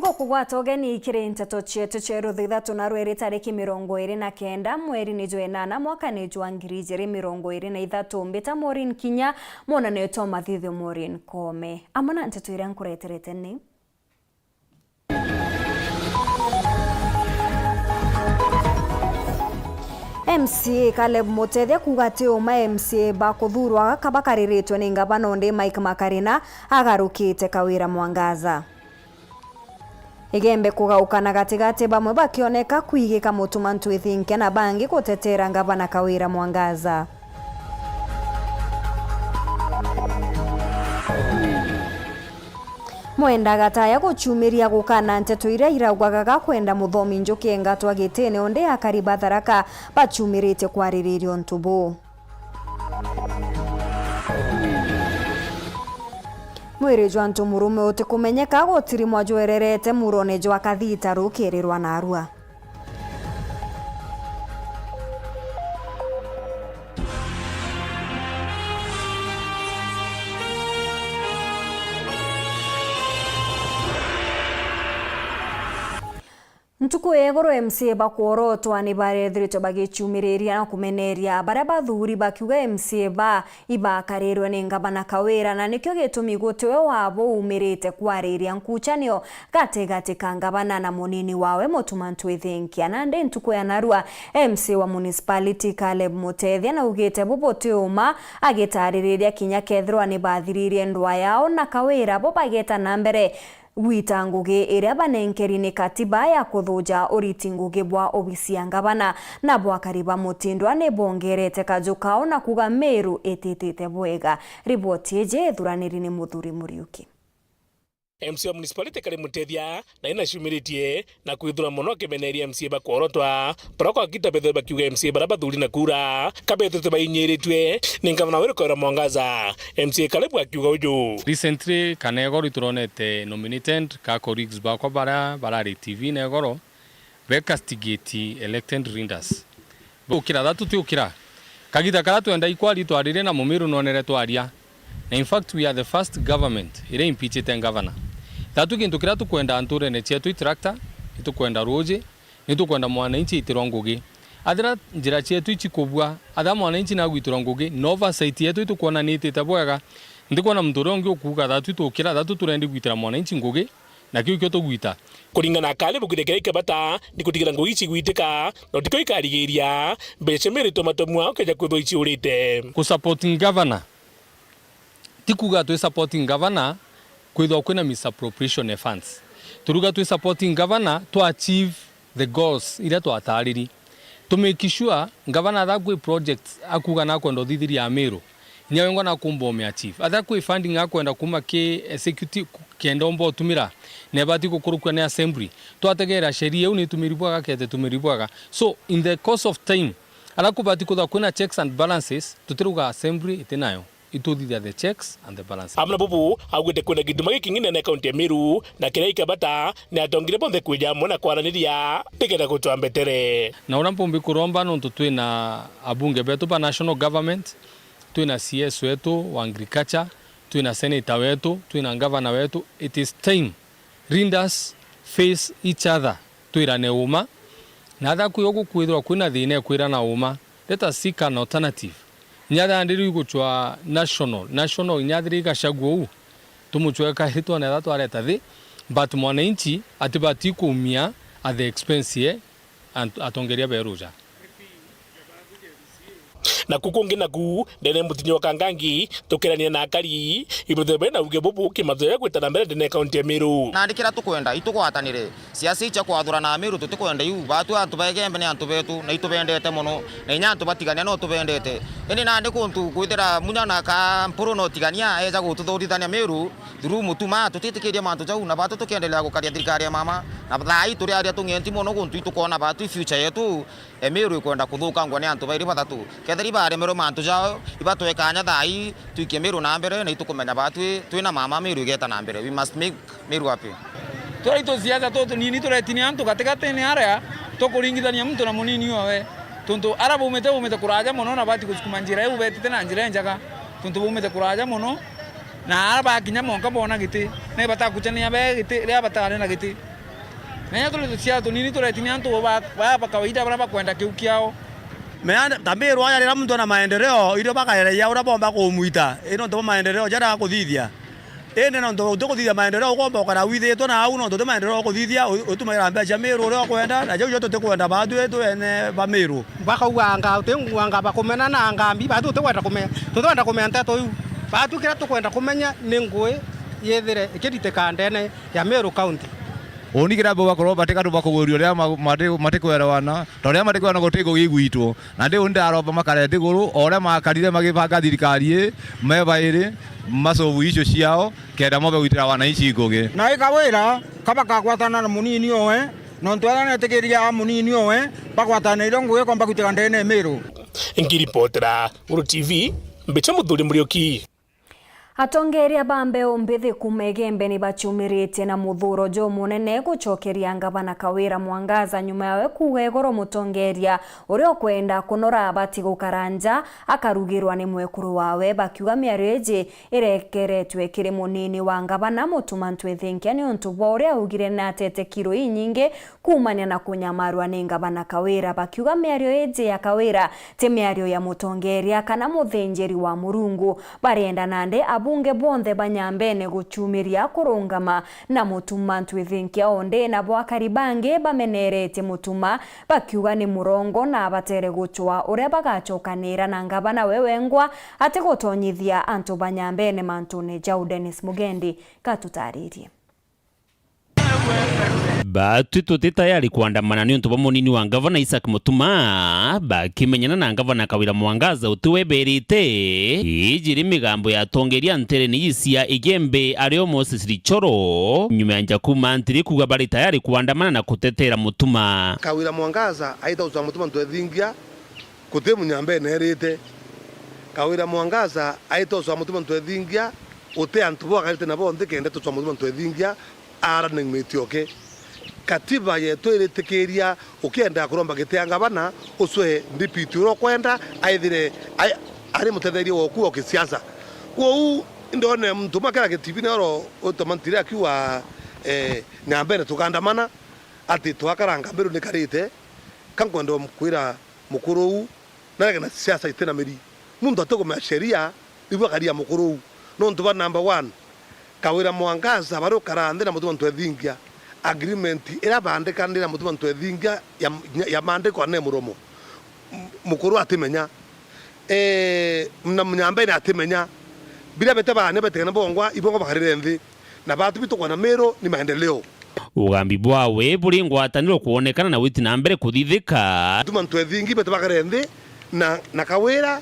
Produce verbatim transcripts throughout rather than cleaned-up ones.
Bukugwata ugeni kiri nteto cietu cia rutha ithatu na rweri tariki mirongo iri na kenda mweri ni jwa inana mwaka ni jwa ngiri ijiri mirongo iri na ithatu. Mbita Maureen Kinya, mwonanio twa mathithio Maureen Koome. Amwe na nteto iria nkureterete ni M C A Caleb Mutethia kuuga ati uma M C A ba kuthuurwa gaka bakariritwe ni ngavana undi Mike Makarina agarukite Kawira Mwangaza. Igembe kugaukana gatigati, bamwe bakioneka kwigika mutuma ntwithinkia na bangi gutetera ngavana Kawira Mwangaza. Mwenda agataya gucumiria gukana nteto iria iraugagaga kwenda muthomi njuki engatwa gitine, undi akari ba Tharaka bacumiritie kwaririria untu buu. Mwiri jwa ntu murume utikumenyeka gutirimwa jwererete murone jwa Kathita rukirirwa narua. Ntuku ya iguru M C A ba Kworotwa ni barethiritwe bagicumiriria na kumeneria baria bathuuri, bakiuga M C A ba ibakarirwe ni ngavana Kawira, na nikio gitumi gutiwe wabo umirite kwariria nkucanio gatigati ka ngavana na munini wawe Mutuma Ntwithinkia. Nandi ntuku ya narua, M C A wa municipality Caleb Mutethia naugite bu buti uma, agitaririria kinya kethirwa ni bathiririe ndwaa yao na Kawira, bo bageta na mbere gwita ngugi iria banenkeri ni katiba ya kuthuja uriti ngugi bwa obisi ya ngavana, na bwakari ba Mutindwa ni bongerete kaju kao na kuga Meru ititite bwega. Riboti iji ithuraniri ni Muthuri Muriuki. M C A wa municipality Caleb Mutethia nawe nacumiritie na kwithura mono akimeneria M C A ba Kworotwa, baria kwa Kathita bethirwe bakiuga M C A baria bathuuri na kura kabethirwe bainyiritue ni ngavana Kawira Mwangaza. M C A Caleb akiuga uju. Recently, kana igoro ituronete nominated ka colleagues bakwa baria barari T V na igoro, be castigate elected leaders. Ukira, thatu ti ukira. Kagita karia twenda ikwari twaririe na Mumiru nonere twaria. Na in fact, we are the first government iria impeachite governor. Thatu kintu kiria tukwenda nturene cietu i tractor, itukwenda ruuji, nitukwenda mwananchi aitirwa ngugi. Athira njira cietu icikubua, athira mwananchi nagwitirwa ngugi, na oversight yetu itukwona nitite bwega. Ndikwona muntu uria ungi ukuuga thatu tukira, thatu turendi gwitira mwananchi ngugi, na kiu kio tugwita. Kuringana na Caleb, kithekera ikabata ni kutigira ngugi icigwitika, na tikio ikarigiria mbeca cia Meru itwe matomwa ukeja kwithwa iciurite. Ku support governor, ti kuuga twi supporting governor kwithwa kwina misappropriation ya funds. Turuga twi supporting governor to achieve the goals iria twatariri. To make sure governor atha kwi projects akuuga nakwenda uthithiria Amiru, inya wengwa nakumba ume achieve. Atha kwi funding akwenda kuma ki executive kenda umba utumira, nebati gukurukua ni assembly. Twategeera sheria iu nitumiri bwaga, kete tumiri bwaga. So, in the course of time, aria kubati kuthwa kwina checks and balances, tutiruga assembly itinayo. Ituthithia the checks and the balances. Amwe na bubu, augite kwina gituma gikingi nene kaunti ya Meru, na kiria ikabata ni atongeria bonthe kwija amwe na kwaraniria nikenda gutwa mbetere. Na uria mpumbi kuromba, nontu twina abunge betu ba national government, twina C S wetu wa agriculture, twina senator wetu, twina governor wetu, it is time leaders face each other, twirane uma. Na atha kwi ugu kwithirwa kwina thina ekwirana uma, let us seek an alternative. Inya athira ndiri gucwa national, national inya athira igacagua uu, tumucwe kairi twone atha twareta thi, but mwananchi atibati kuumia at the expense ye ant-, atongeria beruja. Naku kungi naku, ndene mutinyo wa Kangangi, tukerania na akari, ibuthe bena uge bubu kimathuria gwita na mbere ndene kaunti ya Meru. Nandi kiria tukwenda, itugwatanire. Siasa icia kwathurana Amiru tutikwenda iu. Batwi antu ba Igembe ni antu betu, na itubendete mono. Na inya antu ba Tigania no tubendete. Indi nandi kuntu kwithira munya na ka Mpuru no Tigania eja gututhurithania Miru through Mutuma, tutitikiria mantu jau, na batwi tukiendelea gukaria thirikari ya mama. Na thaa ii turi aria tung'enti mono guntu itukwona batwi future yetu. Emiru ikwenda kuthukangwa ni antu bairi bathatu. Kethira ibaremerwe mantu jao, ibatwe kanya thaa ii, twikie Miru na mbere, na itukumenya batwi twina mama, Miru igeta na mbere. We must make Miru happy. Turia itu siasa tutunini turetinia antu gatigatini aria tukuringithania muntu na munini owe. Tontu aria baumite, baumite kuraja mono, na bati gusukuma njira iu betite na njira injega. Tontu baumite kuraja mono, na aria bakinya monka bona giti, na ibatakuchania be giti, riria batari na giti. Na inya turi tuciara tunini turetinia antu ba, ba, ba kawaida baria bakwenda kiu kiao. Mea ta Miru aja riria muntu ena maendeleo, irio bakaereria uria bomba kumwita, ii nontu bwa maendeleo jaria akuthithia. Indi nontu utikuthithia maendeleo, ukomba ukara withitwe na au, nontu uti maendeleo ukuthithia, u-, utumagira mbeca cia Miru uria ukwenda, na jau jo tutikwenda baatwi twene ba Miru. Bakauga anga uti anga bakumena na anga mbi, baatwi tutikwenda kumenya, tutikwenda kumenya nteto iu. Baatwi kiria tukwenda kumenya ni ngui yithire ikiritika ndene ya Meru County. Uuni kiria mbauga korwo batikatu bakuguria uria ma-, mati-, matikwerewana, ta uria matikwerewana guti ngugi igwitwo. Na ndi uuni ndaromba makare nthiguru, o uria makarire magibanga thirikari ii, me bairi, macovu icio ciao, kenda mobe gwitira wananchi ngugi. Na i Kawira, kabakagwatana na munini owe, nontu aria netikiria munini owe, bagwatana irio ngugi komba gwitira ndene Meru. Ngiripotera Uru T V, mbicha Muthuri Muriuki. Atongeeria ba mbeu mbithi kuuma Igembe ni baciumiritie na muthuuro jumunene gucokeria ngavana Kawira Mwangaza nyuma yawe kuuga igoro mutongeeria uria ukwenda kunora abati gukara nja akarugirwa ni mwekuru wawe, bakiuga miario iji irekeretwe kiri munini wa ngavana Mutuma Ntwithinkia niuntu bwa uria augire ni atete kiro inyingi kuumania na kunyamarua ni ngavana Kawira, bakiuga miario iji ya Kawira ti miario ya mutongeeria kana muthinjiri wa Murungu. Barienda nandi abunge bonthe ba Nyambene gucumiria kurungama na Mutuma Ntwithinkia ondi nabo akari bangi bameneretie Mutuma, bakiuga ni murongo na abatere gucwa uria bagacokanira na ngavana we wengwa atigutonyithia antu ba Nyambene mantune jau. Dennis Mugendi katutaririe. Baatwi tuti tayari kwandamana niuntu bwa munini wa ngavana Isaac Mutuma, bakimenyana na ngavana Kawira Mwangaza uti we berite. Iji ri migambo ya atongeeria nterene iji cia Igembe ario Moses Richoro, nyuma ya nja kuuma ntiri kuuga bari tayari kwandamana na kutetera Mutuma. Kawira Mwangaza aita ucwa Mutuma Ntwethingia, guti Munyambene erite. Kawira Mwangaza aita ucwa Mutuma Ntwethingia, guti antu bwakarite nabo nthi kenda tucwa Mutuma Ntwethingia, ara ni Mitioki. Katiba yetu iritikiria ukienda kuromba giti ya ngavana, ucwe ndipiti uria ukwenda, aithire ai-, ari mutetheria woku wa kisiasa. Kwou, ndone muntu makera gitibi nero utamantire akiuga, eh, Nyambene tukandamana, ati twakaranga mbiru nikarite, ka nkwenda kwira mukuru uu, narege na siasa itina miri. Muntu atikumenya sheria, ibu akaria mukuru uu. Nontu bwa number one, Kawira Mwangaza, bari ukara nthi na Mutuma Ntwethingia, agreement iria baandikanire na Mutuma Ntwethingia ya, ya maandiko ane muromo. M-, mukuru atimenya. Eh, na Munyambene atimenya. Biria bete baania betekana bongwa, ibongwa bakarire nthi. Na baatwi bitu kwona Meru ni maendeleo. Ugambi bwawe buri ngwataniro kwonekana na gwiti na mbere kuthithika. Tuma ntwethingi bete bakare nthi na, na Kawira,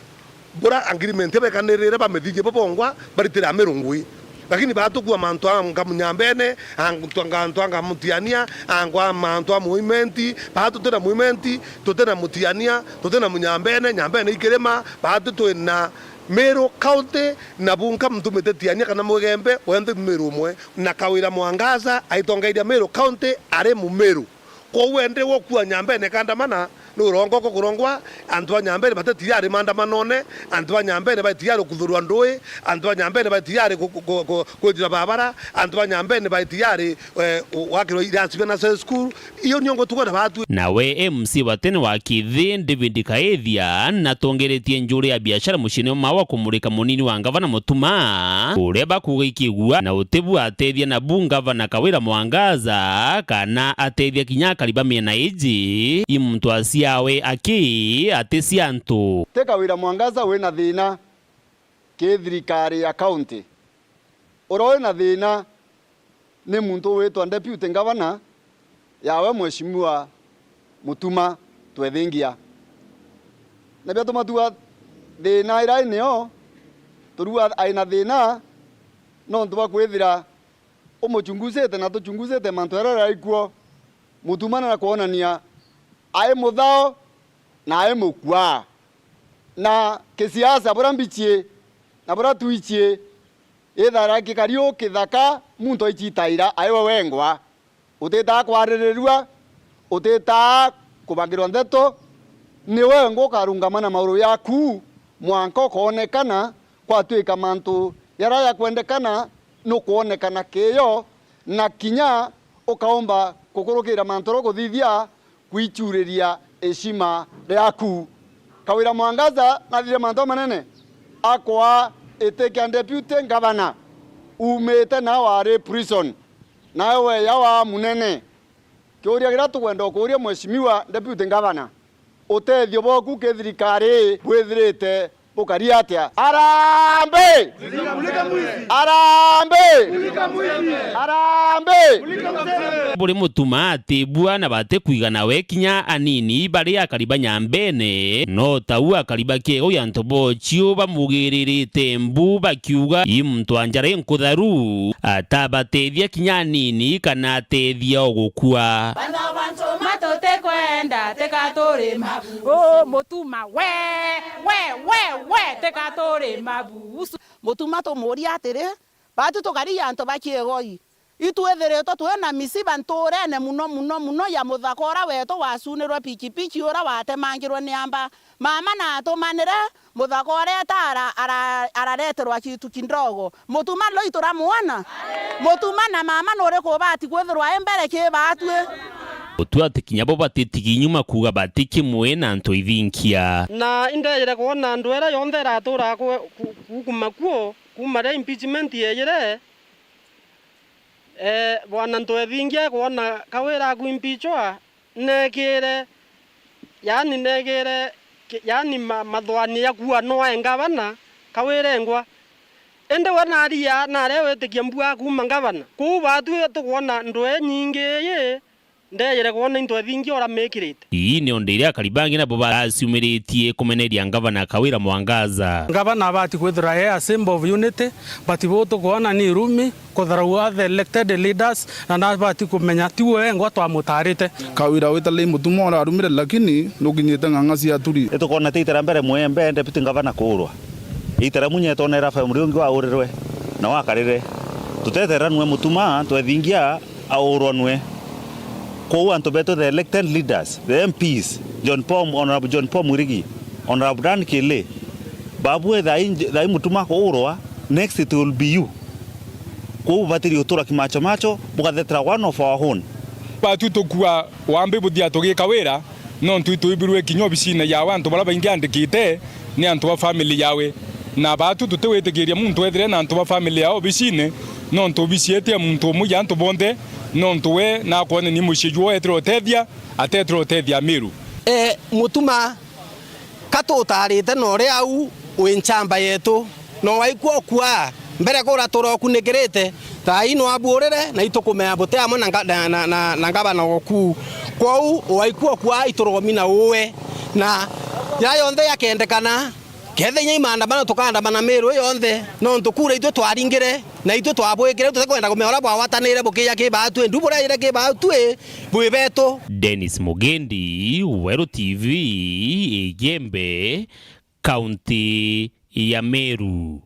bura agreement bekanirire bamithingie bo bongwa baritire Amiru ngui. Lakini batukua mantu anga Munyambene, antu anga, antu anga Mutiania, angwa mantu a movement, baatu tutina movement, tutina Mutiania, tutina Munyambene, Nyambene ikirima, baatu twina Meru County, na bunka muntu mitetiania kana Mugembe, wenthe Mumeru umwe. Na Kawira Mwangaza aitongeria Meru County ari Mumeru. Kwou ende gukua Nyambene kandamana, ni urongo ko kurongwa, antu ba Nyambene batetiari maandamanone, antu ba Nyambene baitiari kuthurwa ndui, antu ba Nyambene baitiari ku-, ku-, ku-, ku-, kwithirwa babara, antu ba Nyambene baitiari, eh, gwakirwa irasi bia nursery school, Iyo nio ngutuga na baatwi. Nawe M C wa tene wa Kithi, David Kaithia, natongeretie njuri ya biashara muciini mawa kumurika munini wa ngavana Mutuma, uria bakuuga ikigua na utibua ateethia nabu ngavana Kawira Mwangaza, kana ateethia kinya akari ba miena iji, i muntu aciawe aki ati cia antu. Ti Kawira Mwangaza wina thina ki thirikari ya county. Uria wina thina ni muntu witwa deputy governor yawe Mheshimiwa Mutuma Twethingia. Na biatuma tua thina iria ai nio, turua ai na thina nontu bwa kwithira umuchunguzite na tuchunguzite mantu jaria jari kuo Mutuma na kwonania ai muthao na ai mukua. Na kisiasa buria mbichie na buria twichie, ithara gikari u kithaka, muntu aichitaira ai we wengwa. Utitaa kwaririrua, utitaa kubagirwa ndeto, ni wengwa ukarungama na mauru yaku, mwanka ukoonekana, kwatwika mantu jaria jakwendekana nukwonekana kiyo, na kinya Ukaumba kukurukira mantu ro kuthithia kwichuriria heshima riaku. Kawira Mwangaza nathire mantu manene, akwa itikia deputy governor, umite na wari prison, nawe weya wa munene. Kiuria kiria tukwenda ukuria Mheshimiwa Deputy Governor, utethio bwaku ki thirikari ii bwithirite bukari atia? Arambe! Arambe! Arambe! Buri Mutuma ati bua na bati kwigana we kinya anini bari akari ba Nyambene, no tau akari ba Kiegou ya antu bochiu bamugiririte mbu bakiuga i muntu wa njara inkutharu, atabatethia kinya anini kana atethia o gukua. Bana bantu matutikwenda, tika turi mabu. Oh, Mutuma, we, we, we, we, tika turi mabu. Mutuma tumuria atiri, batu tukari antu ba Kiegou. Itwithiritwe twina misiba ntuurene muno, muno, muno ya muthaka uria wetu wacunirwe pikipiki uria watemangirwe ni amba. Mama naatumanire, muthaka ureeta ara-, ara-, arareterwa kintu kindogo. Mutuma loi turamwona? Mutuma na mama nuriku ubati kwithirwa e mbere ki baatwi? Gutu ati kinya bo batitigi nyuma kuuga bati kimwe na antu ithinkia. Na indejire kwona ndwera yonthe iratuura ku-, ku-, kuuma kuo, kuuma riria impeachment yeejire, Eh, bwana Ntwethingia ekwona Kawira aku impeachwa, neekire, yaani neekire, ki-, yaani ma-, mathwani ya kuua nwae ngavana, Kawira engwa. Indi we naria, naria witikia mbua kuuma ngavana. Kwou baatwi tukwona ndwee nyingi ii, ndeejire kwona into ithingi uria meekirite. Ii ni o ndeere akari bangi nabo baciumiritie kumeneria ngavana Kawira Mwangaza. Ngavana abati kwithirwa e a symbol of unity, but buu tukwona ni irumi, kutharau other elected leaders, na nabati kumenya ti we engwa twamutaarite. Kawira witali Mutuma urarumire, lakini nukinyite ng'ang'a cia aturi. Itukwona ti itera mbere mwembe deputy ngavana kuurwa. Itera munye twonera family ungi waurirwe na wakarire. Tuteterera nwe Mutuma, twethingia aurwa nwe. Kwou antu betu, the elected leaders, the M Ps, John Paul, Honorable John Paul Mwirigi, Honorable Dan Kili, babue thai, thai Mutuma kuurwa, next it will be you. Kwou bubatiri gutura kimacho macho, bukathetera one of our own. Batu tukua wambi buthia tugika wira, nontu itwibirwe kinya obisine yawe antu baria baingi andikite ni antu ba family yawe. Na baatu tutiwitikiria muntu ethire na antu ba family yawe obisine, nontu obisi iti ya muntu umwe ya antu bonthe, nontu we nakwonania mucii juu eetire utethia, ateetire utethia Amiru. E, Mutuma, ka tutaarite na uria au wi nchamba yetu, na waikua ukua mbere kura turakunikirite, thaai no abuurire, na itukumenya buti amwe na nga-, na, na, na, na ngavana oku. Kwou waikua ukua ituromi na uwe, na jaa yonthe yakendekana, kethira inya i maandamano tukaandamana Miru yonthe, nontu kura itwe twaringire, na itwe twabwikire, tutikwenda kumenya uria bwagwatanire bukiija ki baatwi, ndu bureejire ki baatwi, bwi betu. Dennis Mugendi, Weru T V, Igembe, kaunti ya Meru.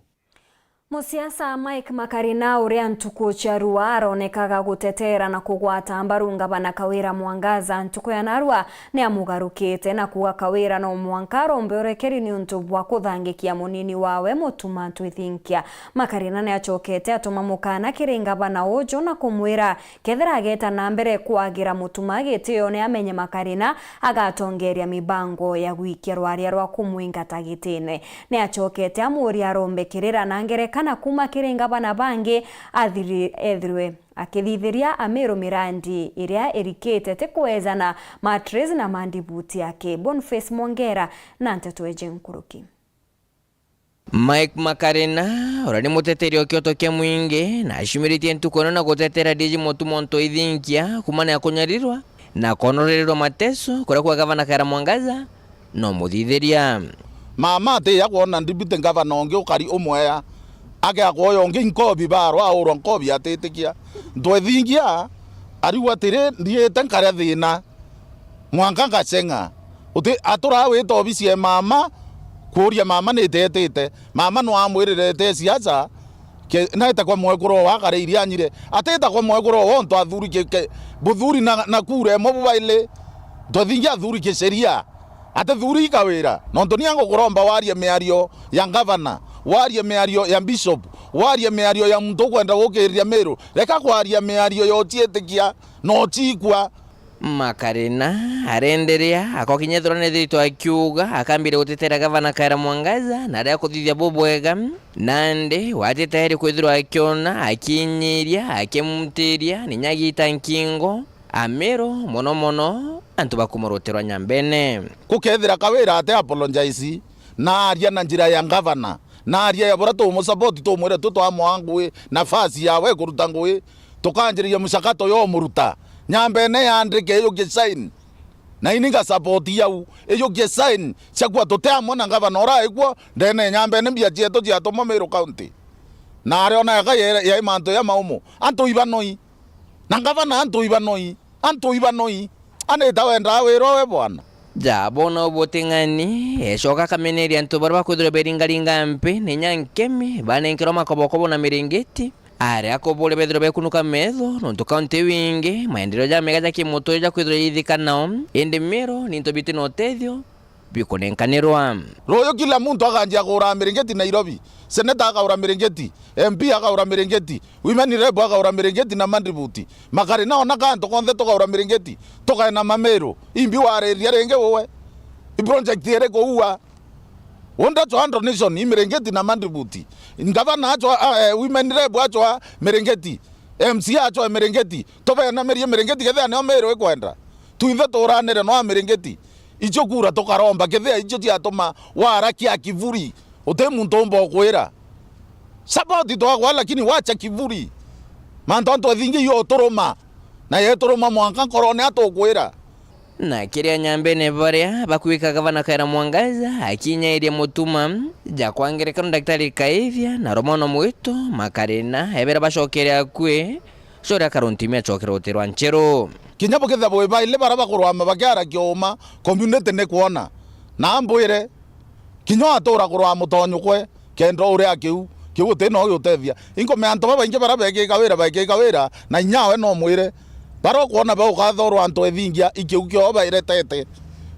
Musiasa Mike Makarina, uria ntuku cia rua aronekaga gutetera na kugwata mbaru ngavana Kawira Mwangaza, ntuku ya narua ni amugarukite na kuuga Kawira no mwanka arombe urekeri niuntu bwa kuthangikia munini wawe Mutuma Ntwithinkia. Makarina ni acokete atuma mukana kiri ngavana uju na kumwira kethira ageeta na mbere kwagira Mutuma gitio, ni amenye Makarina agatongeria mibango ya gwikia rwaria rwa kumwingata gitine. Ni acokete amuuria arombe kirira na ngerekana kuuma kiri ngavana bangi athiri-, ethirwe akithithiria Amiru mirandi iria irikite ti kwejana, matres na mandibuti yake. Boniface Mwongera na nteto eje nkuruki. Mike Makarina, uria ni muteteri o kioto kia mwingi, na acumiritie ntuku ino na gutetera D G Mutuma Ntwithinkia kuumania kunyarirwa na konorerirwa mateso kuria kwa gavana Kawira Mwangaza no muthithiria. Mama atiya kwona deputy governor ungi ukari umwea, agea kwoya ungi nkobi barwa aurwa nkobi atitikia. Ntwithinkia ariuga atiri, ndiite nkaria thina. Mwanka ngaceng'a. Uti-, aturaa wita obisi ya mama, kuuria mama nitetite. Mama no amwirirete siasa, ke-, naita kwa mwekuru owe akaria iria anyire. Atita kwa mwekuru owe ontu athuri ke-, ke-, buthuri na, na kura imwe bubaili. Twathingi athuri kisheria. Atithuri i Kawira. Nontu ni angukuromba warie miario ya ngavana. Warie miario ya bishop, warie miario ya muntu ukwenda gukiriria Miru. Reka kwaria miario ya uciitikia na uciikua. Makarina arenderea akokinya ethirwa nethirite akiuga akambiria guteteera gavana Kawira Mwangaza na aria kuthithia bubwega, nandi watitairi kwithirwa akiona akiinyiria akimutiria ninya agiita nkingo Amiru, mono mono antu ba kuuma rutere rwa Nyambene. Gukethira Kawira ate apologize na aria na njira ya gavana, na aria ya buria tumusapoti, tumwire tu twamwaa ngui, nafasi yawe kuruta ngui, tukanjiriria muchakato yo umuruta. Nyambene yandike yukie sign. Na ini nga support yau, iyukie sign cia kuuga tuti amwe na gavana uria aikwo ndene ya Nyambene, mbia cietu ciatumwa Miru County. Na aria ona yaka ye-, yai mantu ya maumu. Antu ibanoi. Na gavana antu ibanoi. Antu ibanoi. Anita wendaa wira we bwana. Ja, bona ubuting'ani, ecoka akameneria antu baria bakwithirwa beringaringa mpi, ninya nkemi, banenkerwa makobokobo na miringiti. Aria akuburia bethirwe bekunuka metho, nontu kaunti iu ingi, maendeleo jamega ja kimutuurire jakwithirwa jaithika nao, indi Miru ni into biti na utethio bikunenkanirwa. Ruyu kila muntu akanjia kugura miringiti Nairobi, seneta akagura miringiti, M P akagura miringiti, women rep akagura miringiti na madributi. Makarina ona kantu konthe tukagura miringiti, tukaena Mamiru. Imbi wariria ringi uwe? I project iriku uua? Unde chwa donation, i miringiti na madributi. Ngavana achwa, a, eh, women rep achwa miringiti. M C A achwa miringiti. Tubenamirie miringiti kethia nio Miru ikwenda. Twinthe turanire no miringiti. Icio kura tukaromba kethia icio ciatuma warakia kivuri. Uti muntu umba ukwira. Support twagwa lakini wacha kivuri. Mantu antu ethingi iyo uturuma. Na yeturuma mwanka nkorone atukwira. Na kiria Nyambene baria bakwika gavana Kawira Mwangaza akinyairia mutuma ja kwa ngerekano Daktari Kaithia na Romano Mwito Makarina ebera bacokere akui, cori akaruntimia acokere rutere rwa Ncheru. Kinya bukethira bwi baili bara bakurwama bakiarakia uma, community ni kwona. Na ambwire, kinya watura kurwa mutonyukwe, kenda uria kiu, kiu uti no giutethia. Inkumea antu babaingi bara bekika wira, bekika wira, na inya we no mwire. Bara ukwona baukathorwa antu ethingia, ikiu kio bairetete.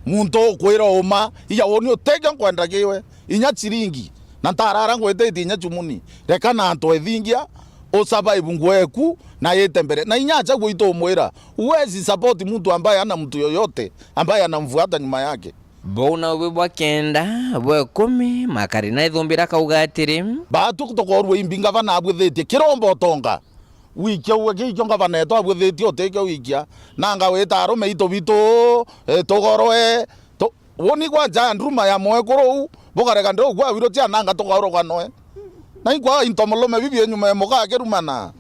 Muntu ukwira uma, iya uni utekio nkwenda kiwe, inya ciringi. Na ntarara ngwititie inya chumuni. Reka na antu ethingia, usurvive nguo eku, na yite mbere. Na inya acha gwitu umwira, huwezi support mtu ambaye hana mtu yoyote ambaye anamfuata nyuma yake. Bou nau bwi bwa kenda, bwa ikumi, Makarina ithumbira akauga atiri, baatu tukorua imbi ngavana abwithitie kiromba utonga. Wikia uwe kikio ngavana etu abwithitie utikio wikia. Nanga wita arume itu bitu, e, tugorwe, tu-, woni kwanja nduruma ya mwekuru uu, bukarega ndeu kwa wiro cia nanga tukauruka noe. Na inkwa into mulume bibi enyuma emuka akirumana.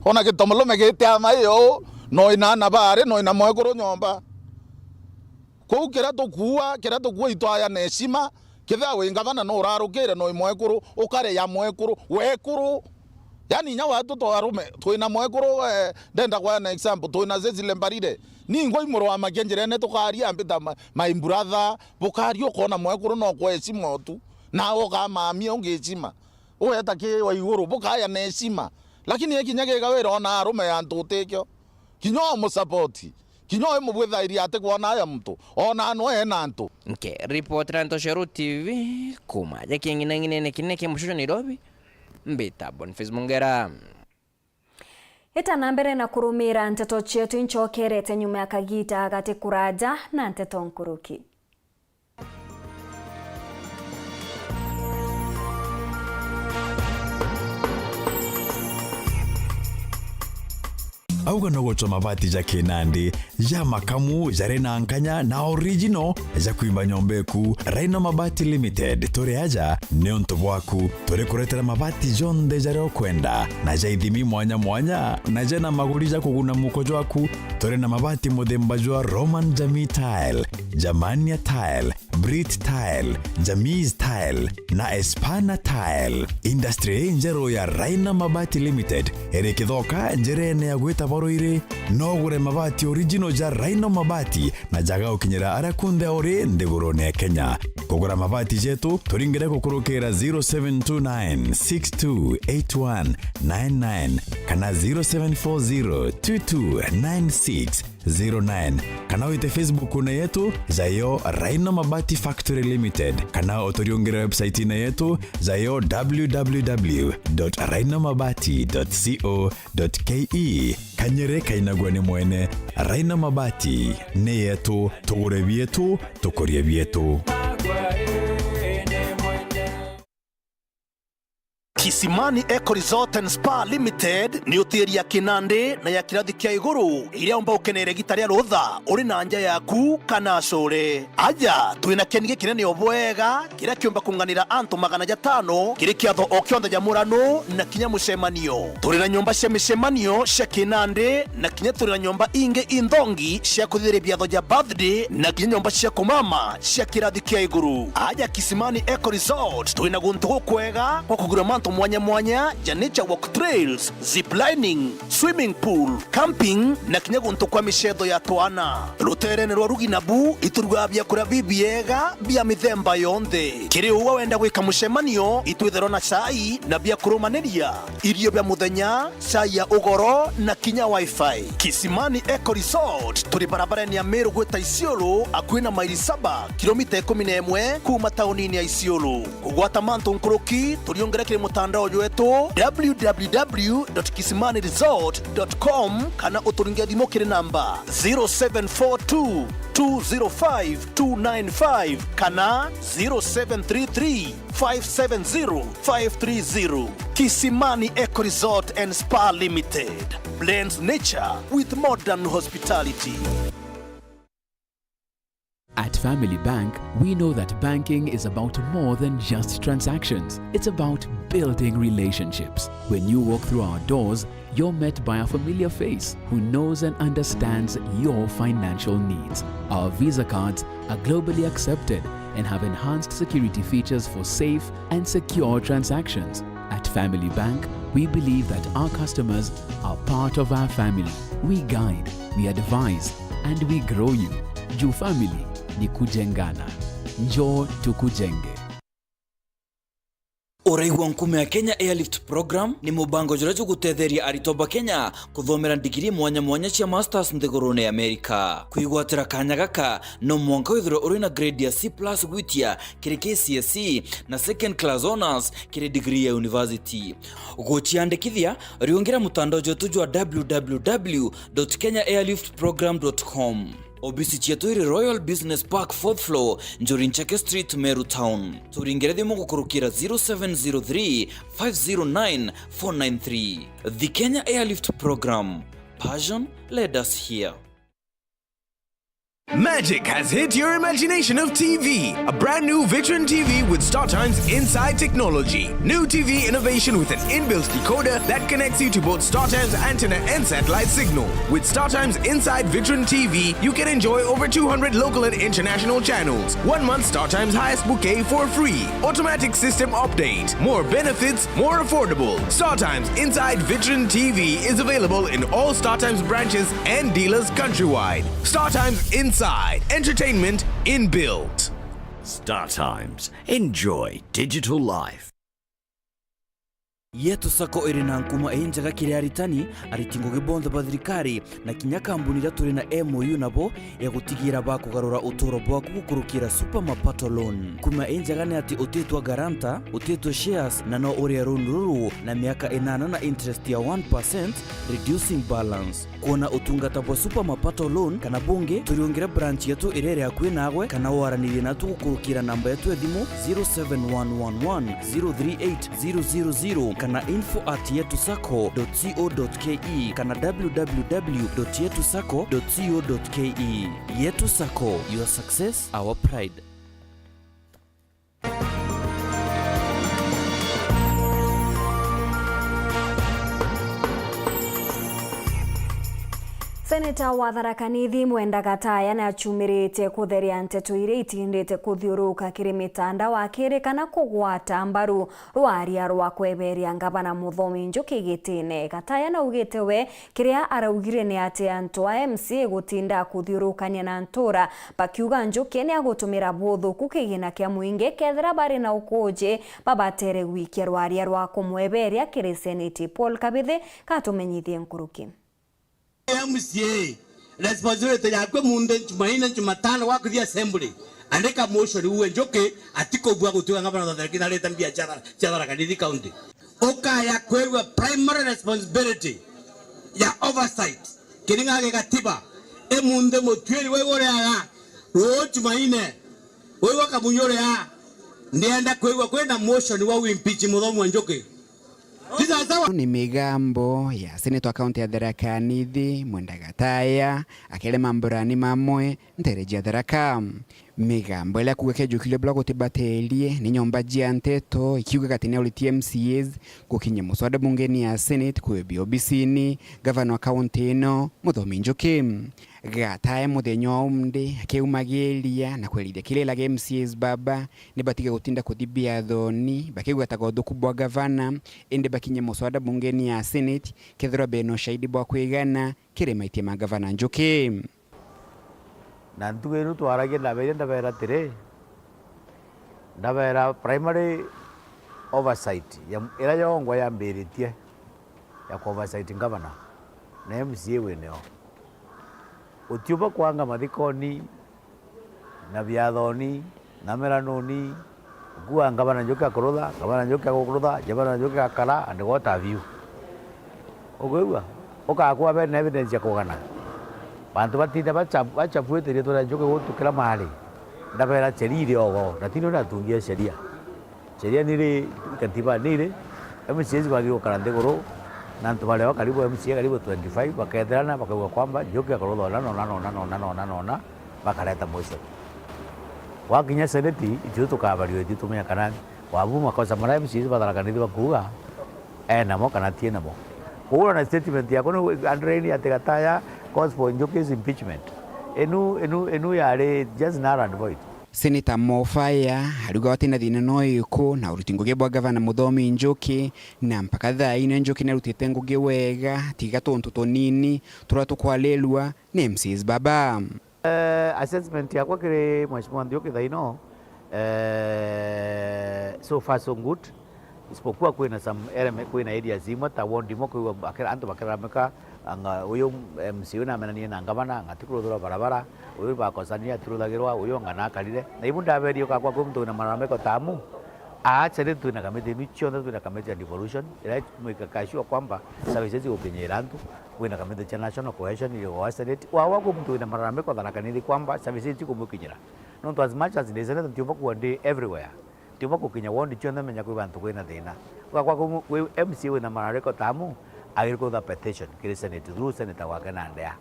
Ona gito mulume giti ama iyo, no ina ana baari, no ina mwekuru nyomba. Kou kiria tukuua, kiria tukuua itwaya na heshima, kethira wi ngavana no urarukire no i mwekuru, ukare ya mwekuru, wekuru. Yani inya watu to arume, twina mwekuru, eh, ndenda kwa na example, twina Cecily Mbarire. Ningwa imurwa makia njirene tukaria mbita ma-, my brother, bukaria ukona mwekuru no kwa heshima otu. Na ukamamia ungi heshima. Uweta ki wa iguru, bukaya na heshima. Lakini ikinya giga wira ona arume ya antu utikio. Kinya umusupport. Kinya umubwithairia ati kwona aya muntu. Ona anwe ena antu. Nke ripoti ra Ntoshero T V, kuma ja king'inang'inene kinene kia mucoco Nairobi, mbita Boniface Mungera. Ita na mbere na kurumira nteto cietu incokerete nyuma ya kagita gati kuraja na nteto nkuruki. Auga no gucwa mabati ja kinandi, ja makamu, jari na nkanya na original, ja kwimba nyomba eku. Rhino Mabati Limited, turi aja niuntu bwaku. Turi kuretera mabati jonthe jaria ukwenda, na ja ithimi mwanya mwanya, na jena maguri ja kuguna muko jwaku. Turi na mabati muthemba jwa Roman Jamii Tile, Germania Tile, Brit Tile, Jamis Tile na Espana Tile. Industry ii njeru ya Rhino Mabati Limited iri Kithoka, njirene ya gwita Baruiri. No ugure mabati original ja Rhino Mabati na jaga gukinyira aria kunthe uri nthigurune ya Kenya. Kugura mabati jetu, turingire gukurukira zero seven two nine six two eight one nine nine kana zero seven four zero two two nine six zero nine, kana wite Facebook-une yetu, jayo Rhino Mabati Factory Limited, kana uturiungire website-ine yetu, jayo w w w dot rhino mabati dot co dot k e. Kanyere kainagua ni mwene. Rhino Mabati ni yetu, tugure bietu, tukurie bietu. Kisimani Eco Resort and Spa Limited ni hoteli ya kinandi na ya kirathi kia iguru iria umba ukenere gita ria rutha uri na nja yaku kana acure. Aja, twina kieni gikinene o bwega kiria kiumba kunganira antu magana jatano kiri kiatho o kionthe ja murano na kinya mucemanio. Turi na nyomba cia micemanio cia kinandi na kinya turi na nyomba ingi inthongi cia kuthithiria biatho ja birthday na kinya nyomba cia kumama cia kirathi kia iguru. Aja Kisimani Eco Resort, twina guntu gukwega gwa kugura mantu mwanya mwanya ja nature walk trails, zip lining, swimming pool, camping na kinya guntu kwa micetho ya twana. Ruteerene rwa rugi nabu iturugaga biakuria bibiega bia mithemba yonthe. Kiri uu wenda gwika mucemanio, itwitherwa na cai na bia kurumaniria, irio bia muthenya, cai ya ugoro na kinya wifi. Kisimani Eco Resort turi barabarene ya Meru gwita Isiolo, akui na maili saba, kilomita ikumi na imwe kuuma taunini ya Isiolo. Kugwata mantu nkuruki, turiungire kiri mutandao jwetu w w w dot kisimani resort dot com kana uturinge thimu kiri namba zero seven four two two zero five two nine five kana zero seven three three five seven zero five three zero. Kisimani Eco Resort and Spa Limited blends nature with modern hospitality. At Family Bank, we know that banking is about more than just transactions. It's about building relationships. When you walk through our doors, you're met by a familiar face who knows and understands your financial needs. Our Visa cards are globally accepted and have enhanced security features for safe and secure transactions. At Family Bank, we believe that our customers are part of our family. We guide, we advise, and we grow you. Juu family ni kujengana. Njoo tukujenge. Uraigua nkume ya Kenya Airlift Program ni mubango juria jugutetheria aritwa ba Kenya kuthomera ndigiri mwanya mwanya cia masters nthigurune ya Amerika. Kwigwatira kanya gaka, no mwanka withirwe uri na grade ya C plus gwitia kiri K C S E na second class honours kiri degree ya university. Guciandikithia, riungira mutandao jwetu jwa w w w dot kenya airlift program dot com. Obisi cietu iri Royal Business Park, fourth floor, Njuri Ncheke Street, Meru Town. Turingire thimu gukurukira zero seven zero three five zero nine four nine three. The Kenya Airlift Program. Passion led us here. Magic has hit your imagination of T V. A brand new Vitron T V with StarTimes Inside technology. New T V innovation with an inbuilt decoder that connects you to both StarTimes antenna and satellite signal. With StarTimes Inside Vitron T V, you can enjoy over two hundred local and international channels. One month StarTimes highest bouquet for free. Automatic system update. More benefits, more affordable. StarTimes Inside Vitron T V is available in all StarTimes branches and dealers countrywide. StarTimes Inside. Entertainment inbuilt. StarTimes. Enjoy digital life. Yetu Sacco iri na nkuma injega kiri aritani, ariti ngugi bonthe ba thirikari, na kinya kambuni iria turi na M O U nabo ya gutigira bakugarura uturo bwaku gukurukira Super Mapato Loan. Nkuma injega ni ati utitwa guarantor, utitwa shares, na no urie loan ruru na miaka inana na interest ya one percent, reducing balance. Kwona utungata bwa Super Mapato Loan kana bungi, turiungire branch yetu iria iri akui naagwe, kana waranirie natu gukurukira namba yetu ya thimu zero seven one one one zero three eight zero zero zero kana info at yetu sacco dot co dot ke kana w w w dot yetu sacco dot co dot ke. Yetu Sacco, your success, our pride. Seneta wa Tharaka Nithi Mwenda Gataya ni acumirite kutheria nteto iria itindite kuthiuruka kiri mitandao akirikana kugwata mbaru rwaria rwa kweberia ngavana Muthomi Njuki gitine. Gataya naugite we kiria araugire ni ati antu a M C A gutinda kuthiurukania na ntura bakiuga Njuki ni agutumira buthuku kigina kia mwingi kethira bari na ukuuji babatere gwikia rwaria rwa kumweberia kiri seneti. Paul Kabithi katumenyithie nkuruki. M C A, responsibility yaku munthi Jumaine, Jumatano gwakuthia assembly, andika motion uwe Njuki atikubua gutuika ngavana wa Tharaka Nithi arite mbia cia Tharaka Nithi County. Ukaya kwigua primary responsibility ya oversight kiringa gigatiba. Imunthi mutuiri wiguriaga ruu Jumaine, wigua kamunyu uria, ndienda kwigua kwina motion wa impeach Muthomi wa Njuki. Ni migambo ya seneta wa kaunti ya Tharaka Nithi Mwenda Gataya akere mamburani mamwe ntere cia Tharaka. Migambo iria kuuga kejukire bura gutibaterie ni nyomba cia nteto ikiugaga ati ni auritie M C As gukinyia muswada bungeni ya senate kwibia obisini gavana wa kaunti ino Muthomi Njuki. Gataya muthenya o undi akiumagiria na kwerithia kirira gia M C As baba ni batige gutinda kuthi biathoni bakiuga ta uthuku bwa gavana, indi bakinye muswada bungeni ya senate kethirwa bena ushahidi bwa kwigana kiri maitia ma gavana Njuki. Na ntuku inu twaragia ndaberia ndabera atiri, ndabera primary oversight ya, iria yongwa yambiritie ya ku oversight governor na M C A wineo. Utiumba kwanga mathikoni na biathoni na meranoni, ukua ngavana Njuki akurutha, ngavana Njuki agukurutha, ngavana Njuki agakara, and what have you. Ukwigua? Ukakua bene na evidence ya kugana. Bantu batinda bacha-, bachafuite riitwa ria Njuki gutukira mari. Ndabera sheria iri ogo, na tini uria atungia sheria. Sheria ni iri, katiba ni iri, M C As bagirwe gukara nthiguru, na antu baria karibu M C A karibu twenty-five baketherana, bakauga kwamba Njuki akarutha ona, nona, nona, nona, nona, nona, bakareta motion. Gwakinya seneti, ithuĩ tukabario ithuĩ tumenya kana wabu makosa maria M C As ba Tharaka Nithi bakuuga, e namo kana ti namo. Kuura na statement yako ni underline ati Gataya calls for Njuki's impeachment. Inu, inu, inu yari just null and void. Seneta Mofaya ariuga atina thina no iku na uruti ngugi bwa gavana Muthomi Njuki, na mpaka thaa ino Njuki narutite ngugi wega, tiga tuntu tunini turia tukwarirua ni M C As baba. Eh, assessment yakwa kiri Mheshimiwa Njuki thaino, eh, so far so good. Isipokuwa kwina some element, kwina areas imwe ta ward imwe kwigua bakira-, antu bakiralamika, anga uyu M C A uyu namenanie na ngavana, anga atikuruthirwa barabara, uyu bakosania atiruthagirwa, uyu anga nakarire. Na ibu ndaberie ukakwa kwi muntu wina malalamiko tamu, aa, actually twina kamiti inu cionthe, twina kamiti ya devolution, ira mwikaka sure kwamba services igukinyira antu, kwina kamiti cia national cohesion, iri Waseret, wawa kwi muntu wina malalamiko Tharaka Nithi kwamba services itikumukinyira. Nontu as much as ndi seneta, ntiumba kuwa ndi everywhere. Tiumba gukinya ward cionthe menya kwi bantu kwina thina. Ugakwa kwi M C A wina marariko tamu, agiri kutha petition kiri senate through senator wake na ndea.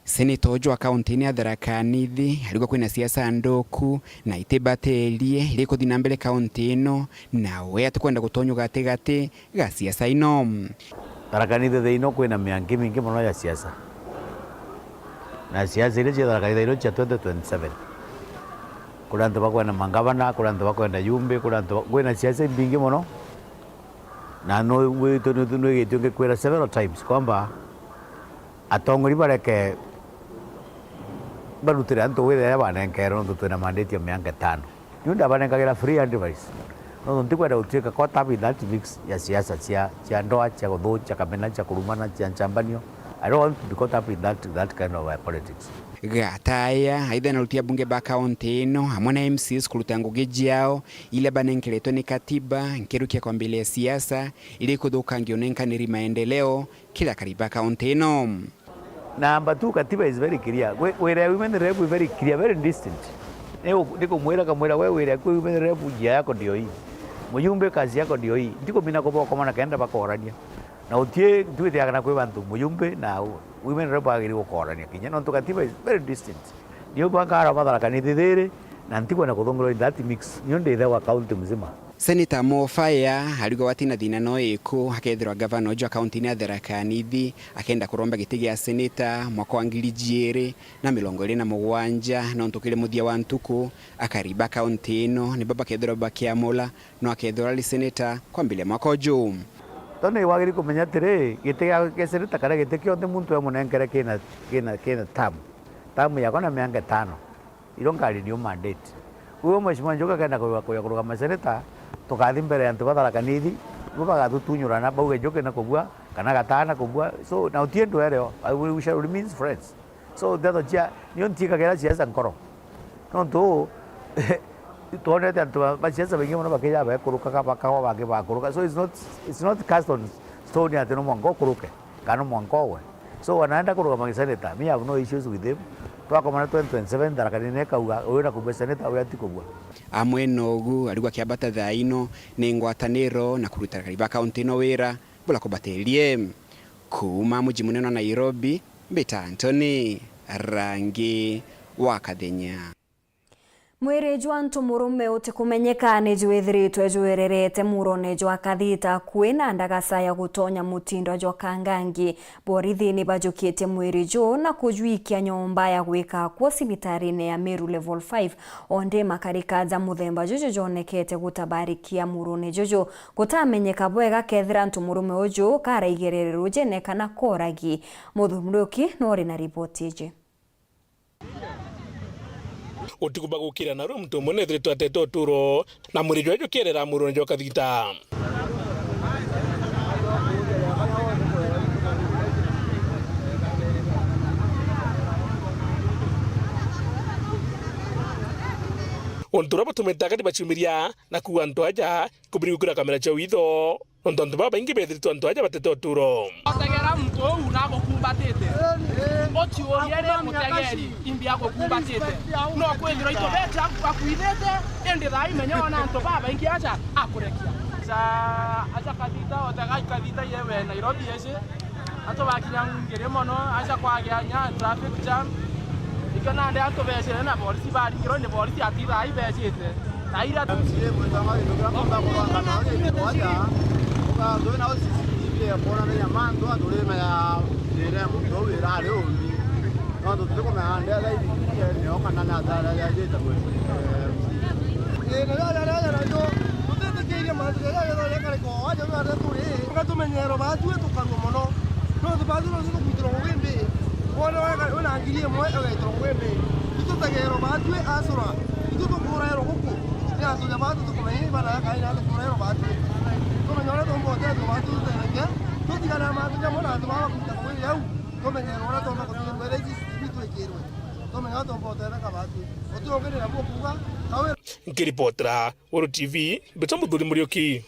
Seneta uju wa kaunti-ini ya Tharaka Nithi ariuga kwina siasa nduku na itibaterie iri kuthi na mbere kaunti ino, na we atikwenda gutonywa gatigati ga siasa ino. Tharaka Nithi thaa ino kwina mianki mingi mono ya siasa. Na siasa iria cia Tharaka Nithi thaa ino cia twenty twenty-seven. Kuri antu bakwenda mangavana, kuri antu bakwenda yumbi, kuri antu ba-, kwina siasa imbingi mono. Na no, gwitu ni, ni gitio ngikwira several times kwamba atongori bareke barutire antu wira iria banenkerwe, nontu twina mandate ya miaka itano. Niu ndabanenkagira free advice. Nontu ntikwenda gutuika caught up in that mix ya siasa cia, cia ndoa, cia guthukia kamena, cia kurumana, cia nchambanio. I don't want to be caught up in that, that kind of, uh, politics. Gataya, aitha na aruti a bunge ba kaunti ino, amwe na M C As kuruta ngugi ciao, ila banenkeretwe ni katiba, nkirukia kwambiria siasa, iri kuthukangia unenkaniri maendeleo, kiri akari ba kaunti ino. Number two, katiba is very clear. We-, wira ya women rep is very clear, very distinct. Ni u-, ni kumwira, kamwira, we wira ya women rep njia yako ndio hii. Mujumbe kazi yako ndio hii. Ntikumina kubokomana kenda bakorania. Na utie, tuite kana kwi bantu mujumbe na u-, women rep agiri gukorania kinya. Nontu katiba is very distinct. Ndio bangara batharaka ni thithiri, na ntikwenda kuthungirwa in that mix. Nio ndithe wa county mzima. Seneta Mo Fire ariuga gwatina thina no iku akethirwa gavana uju wa kaunti-ini ya Tharaka Nithi akenda kuromba giti gia seneta mwaka wa ngiri ijiri na mirongo iri na mugwanja, nontu kiri muthia wa ntuku akari ba kaunti ino nibo bakethirwa bakiamura no akethirwa ari seneta kwambiria mwaka uju. Tondu ni wagiri kumenya atiri, giti gia, gia seneta kana giti kionthe muntu emunenkere kina, kina, kina term. Term yakwa na miaka itano. Irio ngari new mandate. Kwou Mheshimiwa Njuki akenda kuja, kuja kurugama seneta, tukathi mbere ya antu ba Tharaka Nithi, ibo bagatutunyurana, bauge Njuki na kubua, kana Gataa na kubua. So, na utie ndwere o, we shall remain friends. So, ndeto cia, nio ntiikagira siasa nkoro. Nontu, twonete antu ba, ba siasa baingi mono bakija bekurukaga, bakagwa bangi bakuruka. So, it's not, it's not cast on stone ati no mwanka ukuruke. Kana mwanka ogwe. So, anaenda kurugama giseneta, me have no issues with him. Twakomana twenty twenty-seven, Tharaka Nithi ikauga, uyu na kubua seneta, uyu atikubua. Amwe nogu, ariuga kiambata thaa ino ni ngwataniro na kuruta akari ba kaunti ino wira bula kubatirie. Kuuma muji munene wa Nairobi, mbita Anthony Rangi wa Kathenya. Mwiri jwa ntu murume utikumenyeka ni jwithiritwe jwirerete murone jwa Kathita akui na ndagasa ya gutonya mutindo jwa Kangangi. Borithi ni bajukitie mwiri juu na kujwikia nyomba ya gwika akuo cibitarine ya Meru Level five. Onde makarika ja muthemba juju jonekete gutabarikia murone juju. Gutamenyeka bwega kethira ntu murume uju karaigerere rujene kana koragi. Muthuruki nori na riboti iji. Utuku bwa gukira narua muntu umwe neethiritwe atete uturo, na mwiri jwawe jukierera murune jwa Kathita. Untu uria butumite akari baciumiria na kuua antu aja kubiri gwikira kamera cia witho. Nontu antu babaingi beethiritwe antu aja batete uturo. Otegera muntu uu na agukumbatite. Uciurie ri mutegeri, imbi agukumbatite. No kwithirwa itu becha akwithite, indi thaa imenya ona antu babaingi aja akurekia. Acha, acha Kathita, otegai Kathita iye we Nairobi eci. Antu bakinya ngiri mono, acha kwagia nya traffic jam. Ikio nandi antu becire na borisi baringirwe ni borisi ati thaa ibecite. Taira. M C A mwitagwa gintu kiria tumba kurwangana ri ni kwaja. Uga twina C C T V ya kwonania mantu, a turimenya njira ya muntu uu irari undi. Nontu tutikumenya ndetha ithithie nio kana ni atara yajite mwe, eh, M C A. Ii, na riria riria nario tutitikiirie mantu jaria jothe jakarika o aja riria turi. Tugatumenyerwa baatue tukarua mono. Nontu baatue nontu tukwitirwa ngugi mbi. Wona wega wina ngiri imwe ugaitirwa ngugi mbi. Itutegeerwa baatue acura. Itu tukurairwa guku. Ni antu ja baatu tukumenya ibana ya Ngai na tukurairwa baatue. Tumenya uria tuumba utethua baatue tutereke. Tutigane na mantu jamwe na antu baba kwita ngugi au. Tumenyerwe uria tuumba kuthithirwa iria C C T V twikirwe. Tumenye uria tuumba utetheka baatue. Uti ungi ni nabu kuuga, kawe. Nkiripotera Weru T V, mbitwa Muthuri Muriuki.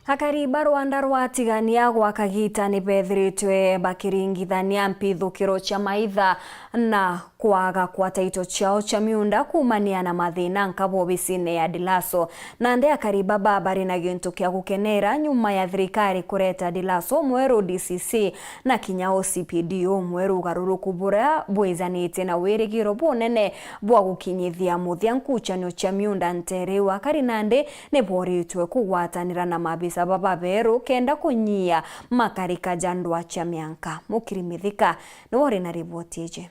Akari ba rwanda rwa Tigania gwa kagita ni beethiritwe bakiringithania mpithukiro cia maitha na kwaga kwa taito ciao cia miunda kuumania na mathina nka bobisine ya Dilaso. Nandi akari baba bari na gintu kia gukenera nyuma ya thirikari kureta Dilaso mweru D C C na kinya O C P D O mweru, ugaruruku buria bwijanitie na wirigiro bunene bwa gukinyithia muthia nkuchanio cia miunda ntere iu. Akari nandi ni boritwe kugwatanira na mabisa baba beru kenda kunyia makarika ja ndwaa cia mianka. Mukiri Mithika niwe uri na riboti iji.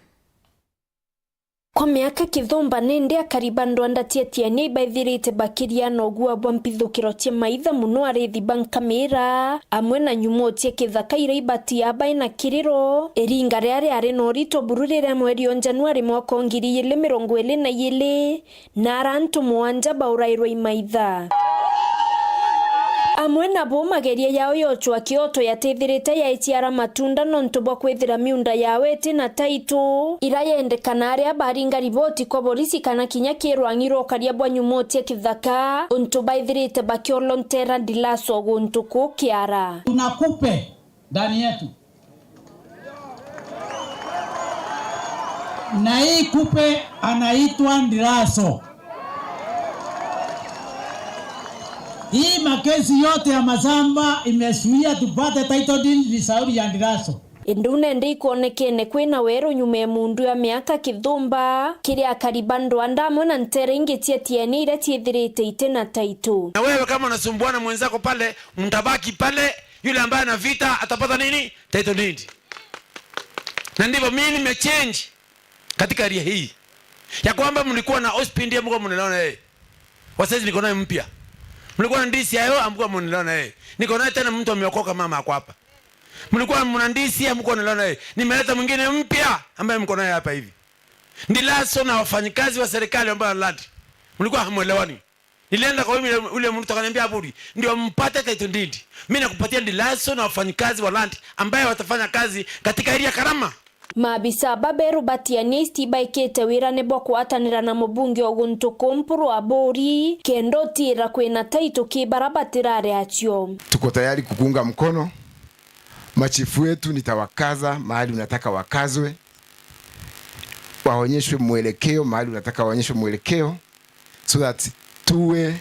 Kwa miaka kithumba nindi akari ba ndwanda cia Tiania ibaithirite bakiria na ugua bwa mpithukiro cia maitha, muno arithi ba nkamira, amwe na nyumo cia kithaka iria ibatiaa bai na kiriro. Iringa riria riari na urito buru riria mweri o Januari mwaka o ngiri igiri mirongo iri na igiri, na ara antu muanja baurairwe i maitha. Amwe nabo mageria yao ya ucwa kioto yatithirite yaiciara matunda nontu bwa kwithira miunda yao iti na taitu ira yendekana, aria baringa riboti kwa borisi kana kinya kirwang'i rwa ukaria bwa nyumo cia kithaka, untu baithirite bakiolontera Dilaso guntu kuu kiara. Tuna kupe ndani yetu. Na hii kupe anaitwa Ndiraso. Hii makesi yote ya mashamba imezuia tupate title deed ni sauri ya Ndiraso. Indi u nende ikwonekene kwina weru nyuma ya mundu ya miaka kithumba, kiri akari ba Ndwanda amwe na ntere ingi cia Tiania iria ciithirite iti na title. Na wewe kama unasumbuana mwenzako pale, mtabaki pale, yule ambaye ana vita atapata nini? Title deed. Na ndivyo mimi nimechange katika area hii, ya kwamba mlikuwa na O C P D, amkuwa mnaelewana yeye. Wa saizi niko naye mpya. Mlikuwa na D C I O, amkuwa mnaelewana yeye. Niko naye tena, mtu ameokoka, mama ako hapa. Mlikuwa mna D C, amkuwa mnaelewana yeye. Nimeleta mwingine mpya ambaye mko naye hapa hivi. Ndilaso na wafanyikazi wa serikali ambao land. Mlikuwa hamwelewani. Nilienda kwa ule, ule mtu akaniambia, "Aburi, ndio mpate title deed. Mimi nakupatia Ndilaso na wafanyikazi wa land ambaye watafanya kazi katika area Karama." Maabisa ba beru ba Tiania East baikite wirane bwa kwatanira na mubunge o guntu kuu Mpuru Aburi, kenda utiira kwina title ki bara batirari acio. Tuko tayari kukuunga mkono. Machifu wetu nitawakaza mahali unataka wakazwe, waonyeshwe mwelekeo mahali unataka waonyeshwe mwelekeo, so that tuwe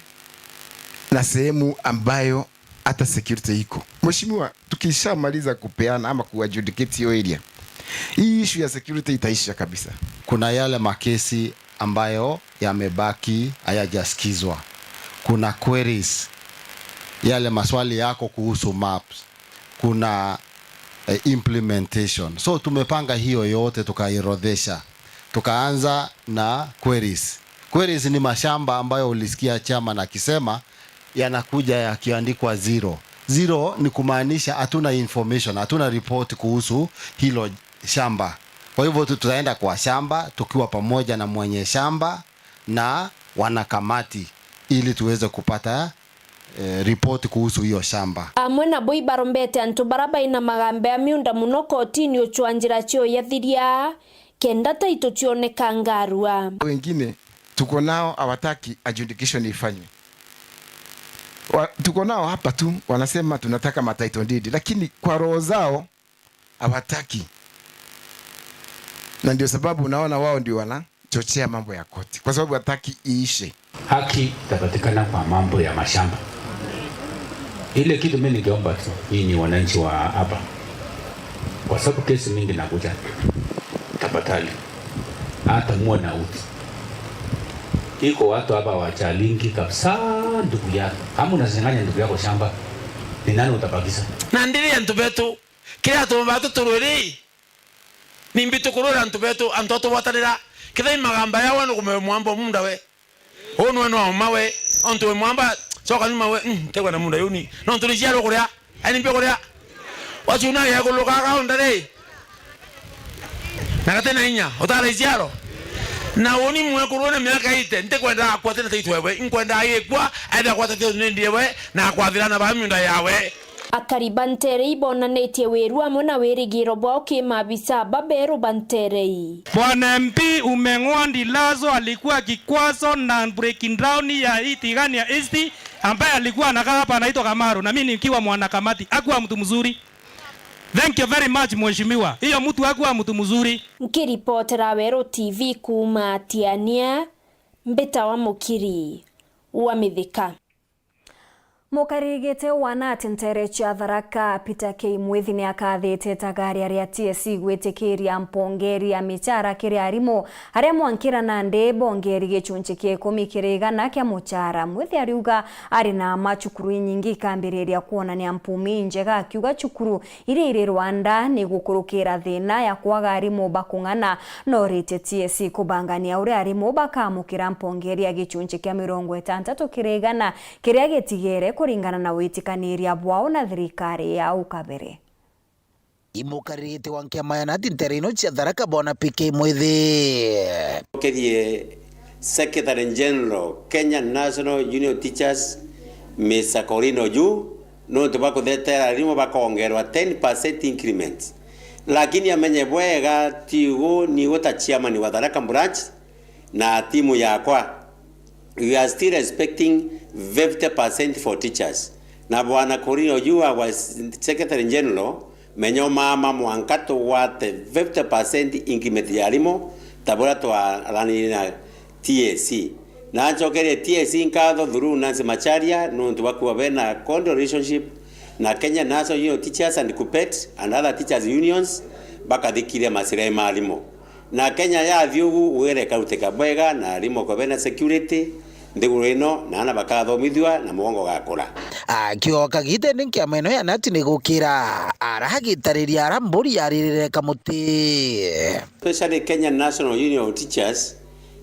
na sehemu ambayo hata security iko. Mheshimiwa, tukishamaliza kupeana ama kuadjudicate hiyo area, hii issue ya security itaisha kabisa. Kuna yale makesi ambayo yamebaki hayajasikizwa. Kuna queries, yale maswali yako kuhusu maps. Kuna, eh, implementation. So tumepanga hiyo yote, tukaiorodhesha. Tukaanza na queries. Queries ni mashamba ambayo ulisikia chairman akisema yanakuja yakiandikwa zero. Zero ni kumaanisha hatuna information, hatuna report kuhusu hilo shamba. Kwa hivyo tu-, tutaenda kwa shamba tukiwa pamoja na mwenye shamba na wanakamati ili tuweze kupata, eh, report kuhusu hiyo shamba. Amwe nabo ibarombete antu bara baina magambe ya miunda muno kotini uchwa njira cio yathiria, kenda title cioneka ngarua. Wengine tuko nao hawataki adjudication ifanywe. Wa-, tuko nao hapa tu, wanasema, "Tunataka ma title deed," lakini kwa roho zao hawataki. Na ndio sababu unaona wao ndio wanachochea mambo ya koti, kwa sababu hataki iishe. Haki itapatikana kwa mambo ya mashamba. Ile kitu mimi ningeomba tu nyinyi wananchi wa hapa, kwa sababu kesi mingi nakuja, tafadhali, hata muwe na utu. Iko watu hapa wachalingi kabisa ndugu yako. Kama unanyang'anya ndugu yako shamba, ni nani utabakisha? Na ndiri antu betu, kila antu betu turwiri, ni mbitu kurwira antu betu, antu atugwatanira. Kethira i magamba yawe ni kumwe mwamba munda we. Uu nwe no mawe, ontu we mwamba, coka nyuma we, mm, tegwa na munda yuni. Nontu ni ciaro kuria, ani mbio kuria. Wachuna ya kuluka kaunda ri. Na gate na inya, utara ciaro. Na uni mwe kurwona miaka ite, ntikwenda akwa tena taitu wewe, nkwenda agikwa, aenda kwata tio nindie we, na akwathira na ba miunda yawe. Akari ba Nterei bonanitie wiru amwe na wirigiro bwao ki maabisa baberu ba Nterei. Bwana M P, umeng'oa Ndilazo, alikuwa kikwazo na breaking down ya hii Tigania East, ambaye alikuwa anakaa hapa anaitwa Kamaru, na mimi nikiwa mwana kamati. Hakuwa mtu mzuri. Thank you very much, mheshimiwa. Hiyo mtu hakuwa mtu mzuri. Nkiripotera Weru T V kuuma Tiania, mbita wa Mukiri wa Mithika. Mukariri giti wa Nat ntere cia Tharaka, Peter K Mwithi, ni akathite itagaria ria T S C gwitikiria mpongeri ya michara kiri arimu aria mwankira nandi bongeri gichunchi kia ikumi kiri igana kia muchara. Mwithi ariuga ari na ma cukuru inyingi ikambiriria kwonania mpumi injega, akiuga cukuru iria iri Rwanda ni gukurukira thina ya kwaga arimu ba kung'ana, na oritie T S C kubangania uria arimu bakamukira mpongeri ya gichunchi kia mirongo itantatu kiri igana kiria gitigere kuringana na witikaniria bwao na thirikari ya au kabere. Imukariri giti wa nkiama ya Nat ntere ino cia Tharaka, Bwana P K Mwithi. Ncokerie Secretary General, Kenya National Union of Teachers, Mister Corinne Oju, nontu bwa kuthetera arimu bakongerwa ten percent increment. Lakini amenye bwega, ti ugu, ni ugu ta chairman wa Tharaka Branch na timu yakwa, we are still expecting fifty percent for teachers. Na Bwana Corinne Oju, our Secretary General, menya umama mwanka tugwate fifty percent increment ya arimu, ta buria twaranirie na T S C. Na ncokerie T S C nkatho through Nancy Macharia, nontu bwa kuba bena cordial relationship Na Kenya National Union of Teachers and KUPPET and other teachers unions bakathikiria masirai ma arimu. Na Kenya yathi ugu, wira ikaruteka bwega, na arimu ko bena security nthiguru ino, na ana bakathomithua na mugongo gakura. Akioka gitene nkiama ino ya nati ni gukira aragitariria ara mburi yaririre kamuti. Especially Kenya National Union of Teachers,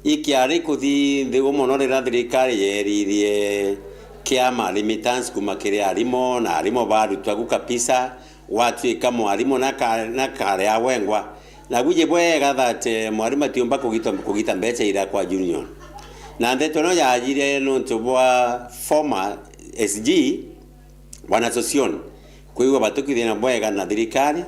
ikiari kuthi nthiguru mono riria thirikari yeririe kiama remittance kuma kiri arimu, na arimu barutwa gu kabisa, gwatuika mwarimu naka-, nakare awengwa. Na gwiji bwega that, eh, mwarimu atiumba kugita, kugita mbeca ira kwa union. Na ndeto ino yajire nontu bwa former S G, Bwana Sosion, kwigua batukithina bwega na thirikari,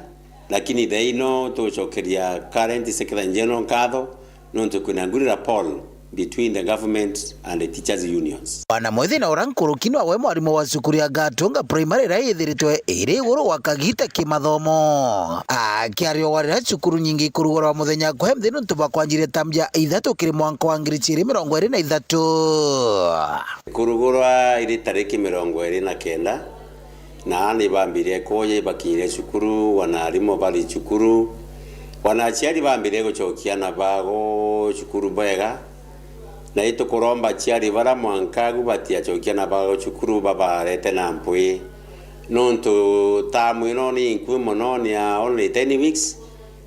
lakini the ino tucokeria current Secretary General nkatho, nontu kwina ngurira poll between the government and the teachers unions. Bwana Mwithina ura nkuruki nwawe mwarimu wa cukuru ya Gatunga Primary iria ithiritwe iri iguru wa kagita kimathomo. Akiaria warira cukuru nyingi ikurugurwa muthenya kwa mthi nontu bwa kwanjire term ya ithatu kiri mwanka wa ngiri ciiri mirongo iri na ithatu. Kurugurwa iri tariki mirongo iri na kenda, na aana ibambirie kuuja ibakinyire cukuru, wana arimu bari cukuru, wana aciari bambirie gucokia aana bao cukuru bwega, na itukuromba aciari bara mwanka agu batiacokia aana bao cukuru babarete na mpwi, nontu tamu ino ni inkui mono, ni ya only ten weeks,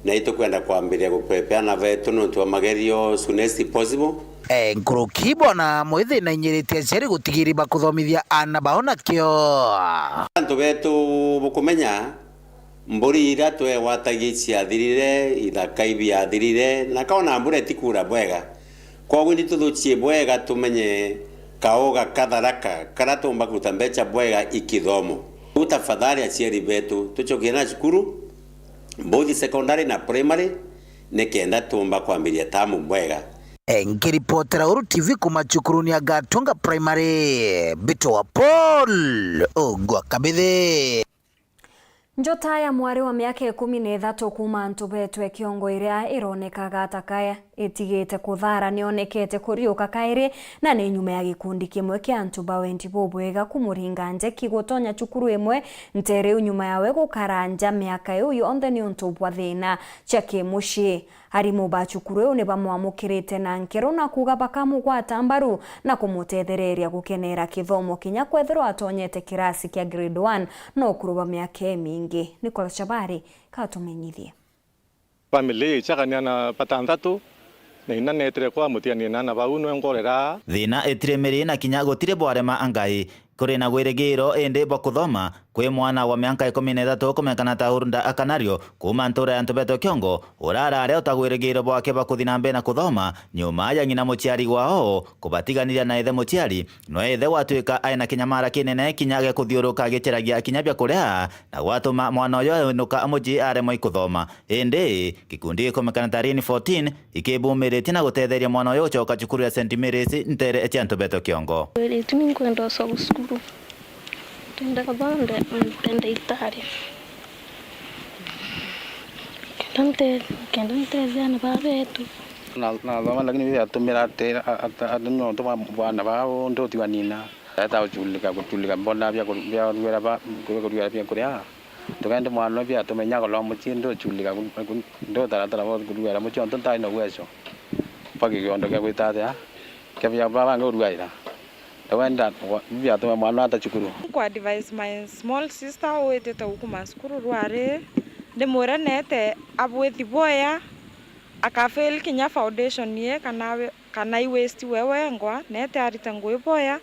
na itukwenda kwambiria gupepeana betu nontu bwa magerio soonest possible. E, nkuruki bwana Mwithina inyiritie aciari gutigiri bakuthomithia aana bao na kio. Antu betu bukumenya, mburi iria twegwatagia iciathirire, ithaka ibiathirire, na kaona mbura itikura bwega. Kwoguo ni tuthuchie bwega tumenye kauga katharaka karia tuumba kuruta mbeca bwega i kithomo. Riu tafadhali aciari betu, tucokie na cukuru, both secondary na primary, nikenda tuumba kwambiria tamu bwega. E, nkiripotera Uru T V kuma cukuruni ya Gatunga Primary, mbitwa Paul Ogwa Kabithi. Njota ya mwari wa miaka ikumi na ithatu kuuma antu betwe kiongo iria ironekaga ta kaya itigite kuthara nionekete kuriuka kairi, na ni nyuma ya gikundi kimwe kia antu ba wendi bubwega kumuringa njeki gutonya cukuru imwe ntere iu nyuma yawe gukara nja miaka iu yonthe niuntu bwa thina cia kimucii. Arimu ba cukuru iu ni bamwamukirite na nkero na kuuga bakamugwata mbaru na kumutethereria gukeneera kithomo kinya kwethirwa atonyete kirasi kia grade one na ukuru bwa miaka imingi. Nicholas Chabari katumenyithie. Family ichakania na batanthatu, na ina netire kwa mutiania na ana bau nwe ngorera. Thina itiri miri na kinya gutiri bwarema angai. Kuri na wirigiro indi bwa kuthoma kwi mwana wa mianka ikumi na ithatu kumenyekana ta Hurunda Akanario kuuma ntura ya Ntubeto Kiongo, ura arari utagwirigiro bwake bwa kuthi na mbere na kuthoma nyuma ya ng'ina muciari wao kubatiganiria na ithe muciari. Nwe ithe gwatuika ai na kinyamara kinene kinya gia kuthiuruka agicaragia kinya bia kuria na gwatuma mwana uyu ainuka mucii aremwa i kuthoma. Indi gikundi gikumenyekana ta Rain fourteen ikibumiritie na gutetheria mwana uyu gucoka cukuru ya Saint Mary's ntere cia Ntubeto Kiongo. Wiritu ni nkwenda ucoka cukuru. Ndenda kuthonde, ndenda itari. Kenda nte-, kenda ntethia ana baba betu. Na, nathoma lakini biatumira ati, ati, ati nontu bwa bana bao ndutigwa nina. Eta guchulika, guchulika mbona bia ku-, bia kuruera ba, kuruera bia kuria. Tukendi mwana uyu biatumenya koloa mucii nduchulika, ku-, ku-, ndutaratara bwa kuruera mucii ontu ntari na uwezo bwa kigiondo kia gwita atia, kia bia baba bangi kurugaira. Ndawenda wa-, biatuma mwana ata cukuru. Ku advise my small sister witite gukuma cukuru rwari, ndimwire nete abwithi bwaya, akafail kinya foundation ye, kana we, kana i waste we wengwa, nete arite ngui bwaya,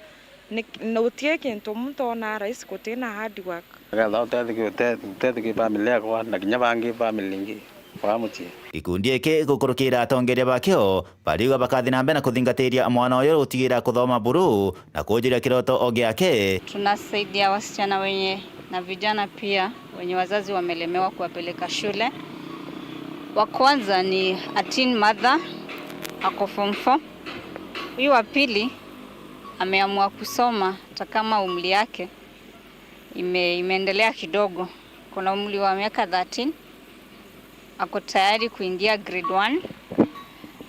ni, ni utie kintu muntu onaa rahisi gutina hard work. Ngetha utethiki, ute-, utethiki family yakwa, na kinya bangi family ingi. Wa mucii. Gikundi giki gukurukira atongeria bakio bariuga bakathi na mbere na kuthingatiria mwana uyu gutigira kuthoma buru na kuujuria kiroto o giake. Tunasaidia wasichana wenye na vijana pia wenye wazazi wamelemewa kuwapeleka shule. Wa kwanza ni a teen mother, ako form four. Huyu wa pili ameamua kusoma hata kama umri yake ime-, imeendelea kidogo. Kuna umri wa miaka thirteen, ako tayari kuingia grade one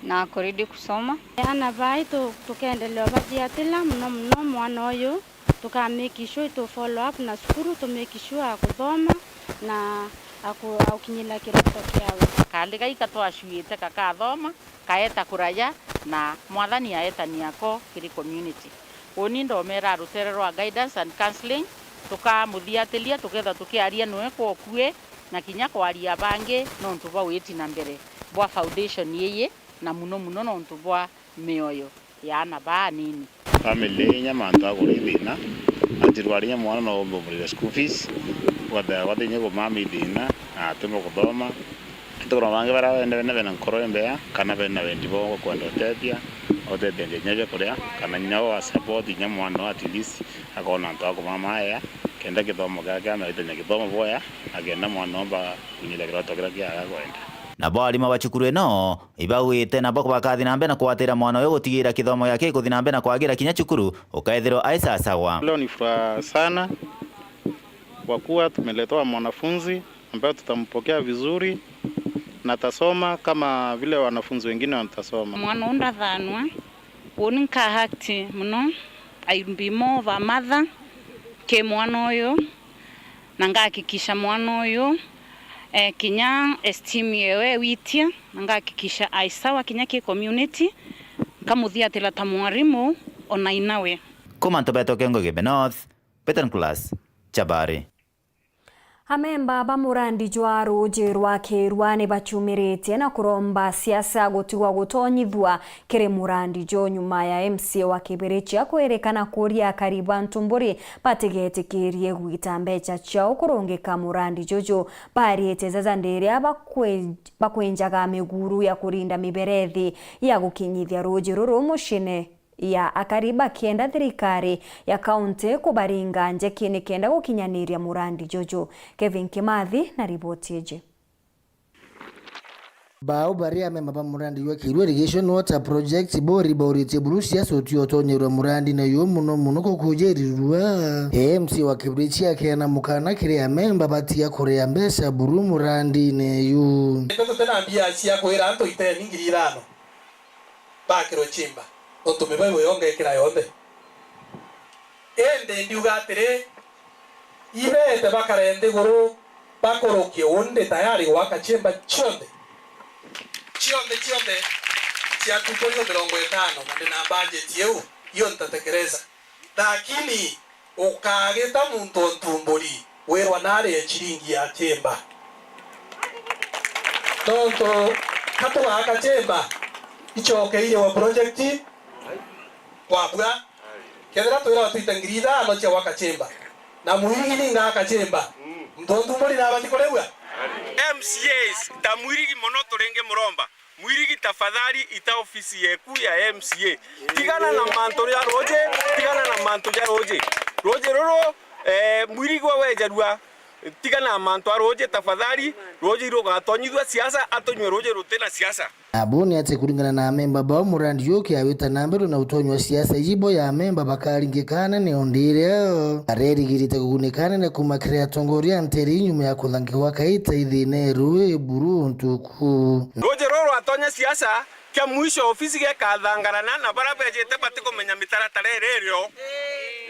na ako ready kusoma. Ana baitu tukendelea bathiatila muno muno mwana uyu, Tuka make sure itu follow up na cukuru, tu make sure akuthoma na aku-, akukinyira kiroto kiawe. Kali gaika twacuite gakathoma, kaeta kuraya, na Mwathani aetania ko kiri community. Uni ndomera rutere rwa guidance and counselling, tukamuthiatiria, tukethwa tukiaria nwe kwa ukui, na kinya kwaria bangi nontu bwa witi na mbere bwa foundation iyi, na muno muno nontu bwa mioyo ya aana baa anini. Family inya mantu a kuri thina, atirwari inya mwana no umbe umurire school fees, gwathe-, gwathe inya kumami thina, na atumwe kuthoma. Tukurwa bangi bara bene, bene bena nkoro imbea, kana bena wendi bo kwenda utethia, utethia inya bia kuria, kana inya wa support inya mwana at least akona antu a kumama aya, kenda kithomo giake amehitania kithomo boya, na kenda mwana omba kunyira kiroto kiria kiaga kwenda. Nabo arimu ba cukuru ino ibauite nabo bakathi na mbere na kwatira mwana uyu gutigira kithomo giake gikuthi na mbere na kwagira kinya cukuru ukaithirwa aicacagwa. Leo ni furaha sana kwa kuwa tumeletewa mwanafunzi ambaye tutampokea vizuri na atasoma kama vile wanafunzi wengine watasoma. Mwana uyu ndathanwa, uni nka act mono, I will be more of a mother ki mwana uyu, na ngahakikisha mwana uyu, eh, kinya esteem yewe witia, na ngahakikisha ai sawa kinya ki community, nkamuthiatira ta mwarimu ona inawe. Kuma Ntobeto Kengo Igembe North, Peter Nicholas, Chabari. Amemba ba murandi jwa ruuji rwa Kirua ni bachumiritie na kuromba siasa gutigwa gutonyithua kiri murandi juu nyuma ya M C A wa Kibirichia kwirikana kuuria akari ba Ntumburi batigetikirie gwita mbecha ciao kurungika murandi juju. Bariite jaja ndiria bakwi-, bakwinjaga miguru ya kurinda miberethi ya gukinyithia ruuji ruru muciine ya akari bakienda thirikari ya kaunti kubaringa njeki nikenda gukinyaniria murandi juju. Kevin Kimathi na riboti iji. Bao bari amemba ba murandi jwa Kirua Irrigation Water Project bori bauritie buru siasa utio utonyerwa murandi na yo muno muno kukujirirua. M C A wa Kibirichia akeana mukana kiri amemba batiga kuria mbeca buru murandine yu. Ndeto tena mbia cia kwira antu iteni ngiri ithano. Bakirwe chamber, nontu mibaibo yonga ikira yonthe. Indi ndiuga atiri, ibeete bakare nthiguru bakurukie, uu ndi tayari gwaka chamber cionthe, cionthe, cionthe cia ntuku iu mirongo itano, na ndi na budget iu, iyo ntatekereza. Lakini ukagita muntu o Ntumburi, wirwa nari e ciringi ya chamber. Nontu ka tugaka chamber, icokeire wa project kwabua. Kethira twirwa twite ngiri ithano cia gwaka chamber, na Mwirigi ni ngaka chamber, muntu o Ntumburi nabati kuregua? M C As ta Mwirigi mono turingi muromba. Mwirigi, tafadhali ita ofisi yeku ya M C A. Tigana na mantu ja ruuji, tigana na mantu ja ruuji. Ruuji ruru, eh, Mwirigi we wejarua, tigana na mantu a ruuji tafadhali. Ruuji rugatonyithua siasa, atunywe ruuji rutina siasa. Abu ni ati kuringana na amemba bao, murandi juki awita na mbere na utonywa siasa iji bo ya amemba bakaringika anene o ndiria arerigirite kugunika anene kuma kiri atongoria a nteri nyuma ya kuthangikwa kaita ithine rui buru ntuku. Ruuji ruru rwatonya siasa, kia mwisho ofisi gekathangarana na baria bejite batikumenya mitaratara iria irio.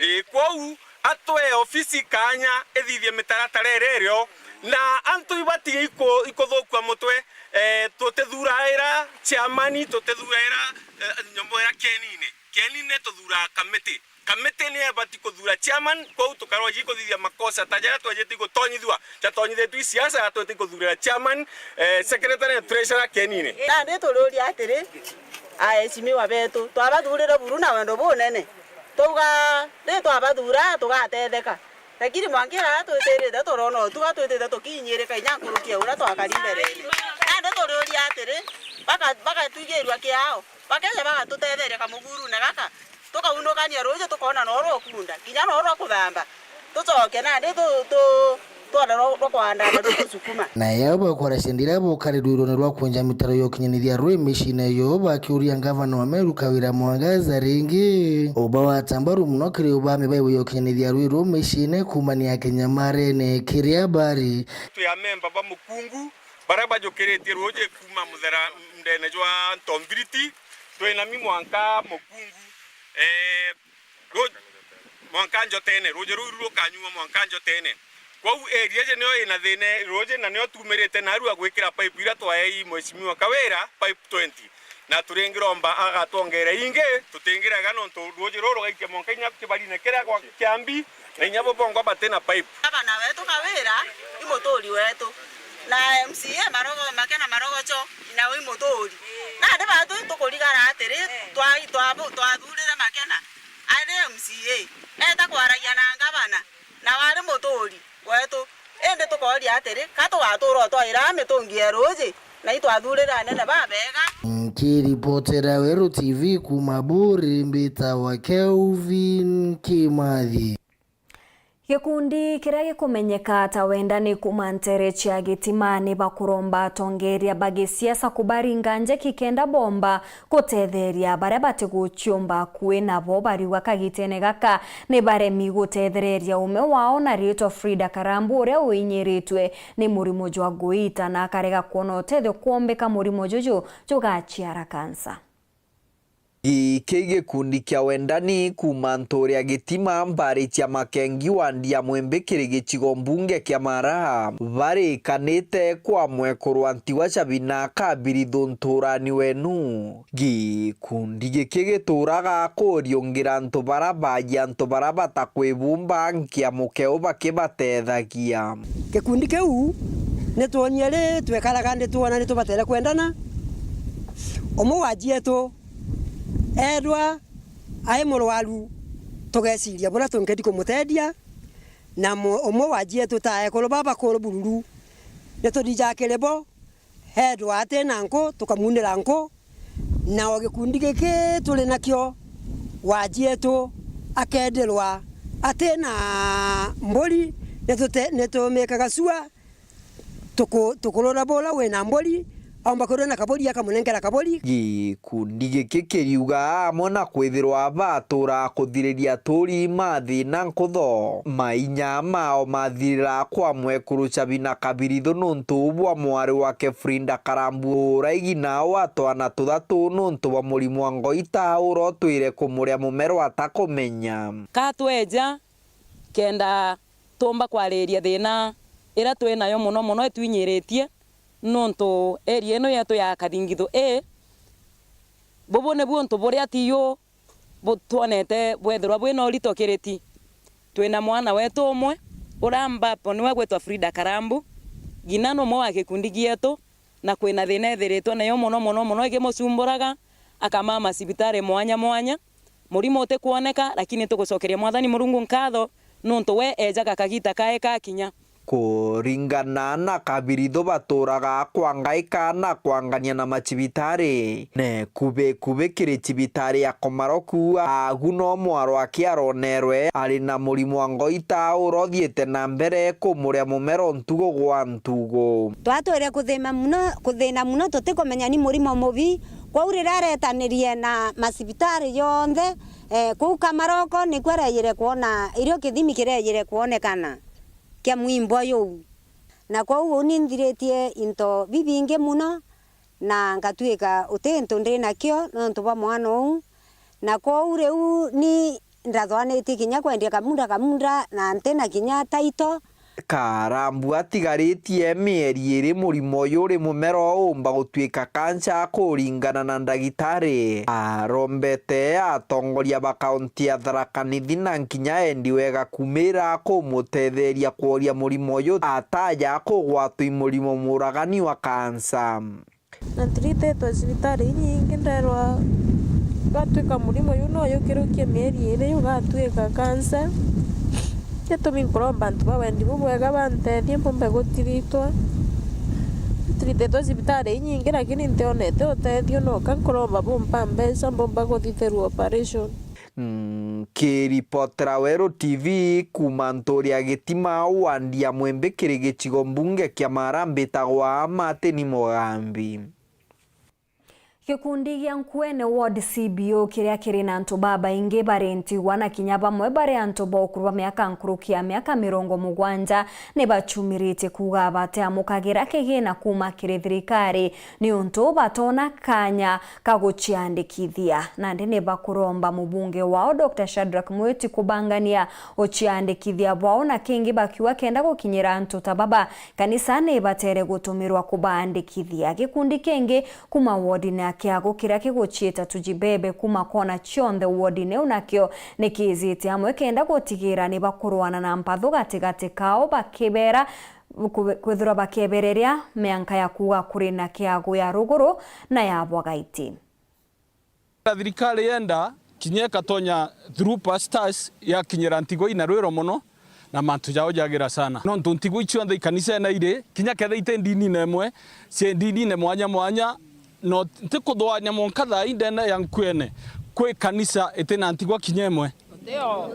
Ii, kwou atwe ofisi kanya ithithie mitaratara iria irio, na antu ibatige iku-, ikuthukua mutwe. Eh, tutithuraira chairman, tutithuraira, eh, nyombo iria kienine. Kienine tuthuraa kamiti. Kamiti ni ebati kuthura chairman, kwou tukarwa iji kuthithia makosa ta jaria twejete igutonyithua, jatonyithitue i siasa, twete ikuthurira chairman, eh, secretary na treasurer kienine. Nandi turiuria atiri, aheshimiwa betu, twabathurire buru na wendo bunene. Twauga, ri twabathura, tugatetheka. Lakini mwanka iria twitirite turona utuga, twitite tukiinyirika inya nkuruki ya uria twakari mbere. Nandi turiuria atiri, baka-, bagatwigirua kiao, bakeja bagatutetheria kamugurune gaka, tukaunukania ruuji tukoona no rukunda, kinya no rwa kuthamba, tucoke nandi tu-, tu-, twone rwa, rwa kwandana rukusukuma. Na yao bakwaracia ndira bukari rwirone rwa kwenja mitaro ya ukinyanithia rui miciine yo, bakiuria ngavana wa Meru Kawira Mwangaza ringi uba wa tambaru muno kiri ubami baiwe ya ukinyanithia rui ruu miciine kuumania kinyamarene kiri abari. Twi amemba ba Mukungu baria bajukiritie ruuji kuuma muthera ndene jwa Ntombiriti, twinami mwanka Mukungu. Eh, Ru-, Mwanka Njotene, ruuji ruu rukanyua mwanka Njotene. Kwou area iji nio ina thina ruuji, na nio tuumirite narua gwikira pipe iria twaei Mheshimiwa Kawira, pipe twenty. Na turingiromba agatwongere ingi, tutingirega nontu ruuji ruru rugaikia mwanka inya kibarine kiria gwa Kiambi, na inya bo bongwa bati na pipe. Gavana wetu Kawira i mutuuri wetu, na M C A Marogo, Makena Marogocho, nawe i mutuuri. Nandi batu tukurigara atiri, twa-, twa-, twathurire Makena ari M C A, eeta kwaragia na ngavana, na wari mutuuri wetu. Indi tukooria atiri, ka tugatuura utwairaa mitungi ya ruuji, na itwathurire anene babega? Nkiripotera Weru T V kuuma Buuri, mbitawa Kelvin Kimathi. Gikundi kiria gikumenyeka ta Wendani kuuma nteere cia Gitima ni bakuromba atongeeria ba gisiasa kubaringa njeki kenda boomba guteetheria baria batiguciumba akui nabo. Bariuga kagitene gaka ni baremi guteethereria ume wao na riitwa Frida Karambu, uria uinyiritwe ni murimo jwa guita na akarega kwona utethio kwombika murimo juju jugaciara kansa. Giki gikundi kia Wendani kuuma ntuuri ya Gitima, mbari cia Makengi, wandi ya Mwimbi kiri gicigo mbunge kia Maraha, barikanite kwa mwekuru wa ntigwa Shabina Kabirithu ntuurani wenu. Gikundi giki gituuraga kuriungira antu bara baaji antu bara batakwibumba nkia mukeu bakibateethagia. Gikundi kiu ni twonie ri twekaraga ndi twona ni tubatere kwendana. Umwe wa aajietu eethwa ai murwaru, tugeciria buria tungethi kumuteethia, na mu-, umwe wa aajietu ta ekuru baba kuru bururu, ni tuthijaa kiri bo, eethwa ati na nku, tukamuunira nku, na o gikundi giki turi nakio, wa aajietu akeethirwa ati na mburi, ni tute-, ni tumikaga sua, tuku-, tukurora buria wina mburi, aumba kwithirwa na kaburi, akamunenkera kaburi. Gikundi giki kiriuga amwe na kwithirwa batuura kuthiriria aturi ma thiina nkutho, mainya mao mathirira kwa mwekuru Shabina Kabirithu nuntu bwa mwari wake Frida Karambu, uria igina wa twana tuthatu nuntu bwa murimo wa ngoita, uria utwire kumuria mumero atakumenya. Ka tweja kenda tuumba kwariria thiina iria twi nayo mono mono itwinyiritie, nontu area ino yetu ya Kathingithu A, bubu nibu untu buria tiyu butwonete bwethirwa bwina urito kiriti. Twina mwana wetu umwe uria ambapo niwe gwitwa Frida Karambu, ngina ni umwe wa gikundi gietu, na kwina thiina ethiritwe nayo mono mono mono ikimucumburaga, akamama cibitari mwanya mwanya. Murimo utikwoneka, lakini tugucokeria Mwathani Murungu nkatho, nuntu we ejaga kagita kae gakinya. Kuringana na Kabirithu, batuuraga kwa ngaika na kwangania na macibitari. Ne kubi kubi kiri cibitari ya Komaroku, agu no mwaro aki aronerwe ari na murimo wa ngoita uria uthiite na mbere kumuria mumero ntugo gwa ntugo. Twatwire kuthima muno, kuthina muno, tutikumenya ni murimo mubi. Kwou riria aretanirie na macibitari jonthe, eh, kuu Kamaroko nikuo arejire kwona irio kithimi kirejire kwonekana kia mwimbo juu. Na kwou uu ni nthiritie into bibingi muno, na ngatwika uti into ndi nakio nontu bwa mwana uu. Na kwou riu ni ndathwanitie kinya kwendia kamunda kamunda na ntina kinya taito. Karambu atigaritie mieri iri murimo uyu uri mumera uumba gutwika kanca kuringana na ndagitari. Arombete atongoria ba kaunti ya Tharaka Nithi na nkinya endi wega kumira kumutetheria kworia murimo uyu ataja kugwatwa i murimo muragani wa kanca. Na ntirititwe cibitari inyingi, nderwa gatwika murimo uyu no yukirukie mieri iri, ugatwika kansa. Gitumi nkuromba antu ba wendi bubwega bantethie mbumbe gutiritwa. Ntirititwe cibitari inyingi, lakini ntionete utethio noka, nkuromba bumpa mbeca mbumba kuthithirua operation. Nkiripotera Weru T V kuuma ntuuri ya Gitima, wandi ya Mwimbi kiri gicigo mbunge kia Mara, mbitagwa Martin Mugambi. Gikundi gia Nkuene Ward C B O, kiria kiri na antu babaingi bari ntigwa na kinya bamwe bari antu ba ukuru ba miaka nkuruki ya miaka mirongo mugwanja, ni bachumiritie kuuga batiamukagira kigina kuuma kiri thirikari niuntu batona kanya ka guciandikithia. Nandi ni bakuromba mubunge wao Doctor Shadrack Mwiti kubangania uciandikithia bwao, na kingi bakiuga kenda gukinyira antu ta baba, kanisa ni batere gutumirwa kubaandikithia. Gikundi kingi kuuma wodine ya Kiagu kiria kiguciita Tujibebe kuuma kona cionthe wodine iu, nakio ni kiijite amwe kenda gutigira ni bakurwana na mpathu gatigati kao, bakibera kwe-, kwithirwa bakiebereria mianka ya kuuga kuri na Kiagu ya ruguru na ya Bwagaiti. Thirikari yenda kinya ikatonya through pastors yakinyira ntigwa ina rwiro mono, na mantu jao jagira sana. Nontu ntigwa icio nthe ikanisene iri, kinya ketha ite ndinine imwe, cie ndinine mwanya mwanya, no nti kuthwania mwanka thaa ii ndene ya Nkuene, kwi kanisa iti na ntigwa kinya imwe.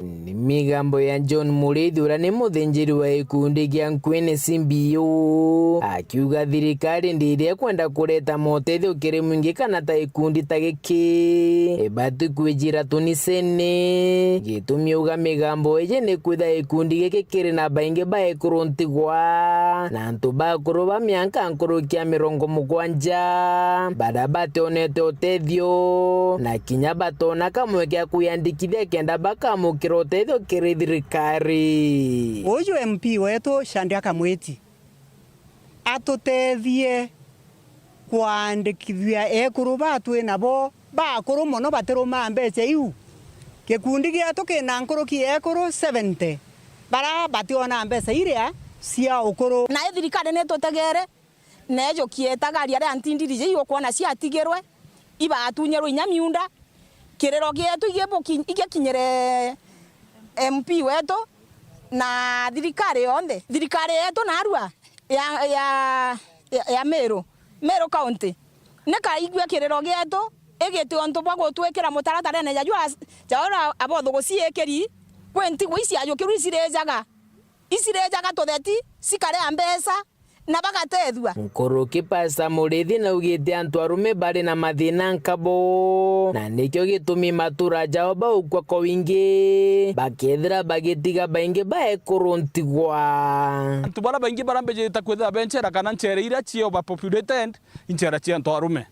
Ni migambo ya John Muriithi, uria ni muthinjiri wa gikundi gia Nkuene C B O, akiuga thirikari ndiria ikwenda kureta motethio kiri mwingi kana ta gikundi ta giki ibati kwijira tunisene. Gitumi uga migambo iji ni kwitha gikundi giki kiri na baingi ba ekuru ntigwa na antu bakuru ba mianka nkuruki ya mirongo mugwanja baria bationete utethio na kinya batona kamwe ga kwiyandikithia kenda bakamukira utethio kiri thirikari. Uju M P wetu Shadrack Mwiti atutethie kwandikithia ekuru ba twi nabo bakuru mono batirumaa mbeca iu. Gikundi gietu kina nkuruki ya ekuru seventy bara bationa mbeca iria cia ukuru. Nayo thirikari nitutegere, neejukie itagaria ria ntindiriji iu ukwona ciatigirwe, ibatunyirwe inya miunda. Kiriro gietu igibuki-, igikinyire M P wetu na thirikari yonthe. Thirikari yetu narua ya, ya, ya, ya Meru, Meru County, nikaigua kiriro gietu igiti untu bwa gutwikira mutaratarene ja jwa, ja uria abothuguci ikiri, kwi ntigwa iciajukirwe icirijaga, icirijaga tutheti, cikaria mbeca, na bagatethua. Nkuruki Pastor Muriithi naugite antu arume bari na mathina nkabo, na nikio gitumi matura jao baukua kwa wingi, bakethira bagitiga baingi ba ekuru ntigwa. Antu baria baingi baria mbijite kwithira be nchera kana nchera iria cie overpopulated, i nchera cia antu arume.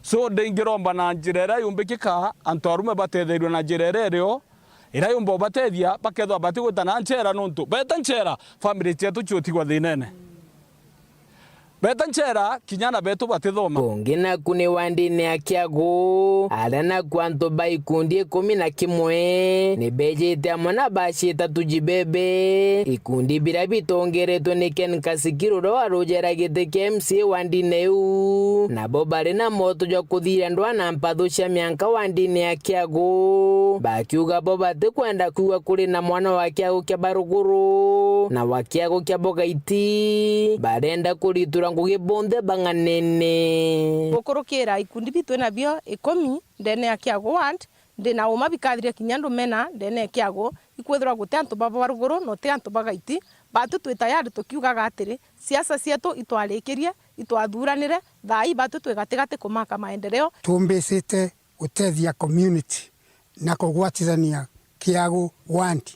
So, ndingiromba na njira iria yumbikika, antu arume batetheirwe na njira iria irio, iria yumba ubatethia, bakethwa batigwita na nchera, nontu beta nchera, family cietu ciutigwa thinene. Beta nchera, kinya ana betu batithoma. Kungi naku ni wandine ya Kiagu, aria naku antu ba ikundi ikumi na kimwe ni bejite amwe na baciita Tujibebe. Ikundi biria bitongeretwe ni Ken Kasikiro uria warujera giti kia M C A wandine iu, nabo bari na moto jwa kuthiria ndwaa na mpathu cia mianka wandine ya Kiagu, bakiuga bo batikwenda kwigua kuri na mwana wa Kiagu kia Baruguru na wa Kiagu kia Bogaiti, barenda kuritura ngugi bonthe bang'anene. Gukurukira ikundi bitu twinabio ikumi ndene ya Kiagu ward, ndi na uma bikathiria kinya ndumena ndene ya Kiagu, ikwithirwa guti antu ba Baruguru na uti antu ba Gaiti. Batu twi tayari tukiugaga atiri, siasa cietu itwarikirie, itwathuranire, thaa ii batu twi gatigati kumaka maendeleo. Tumbicite gutethia community na kugwatithania Kiagu ward.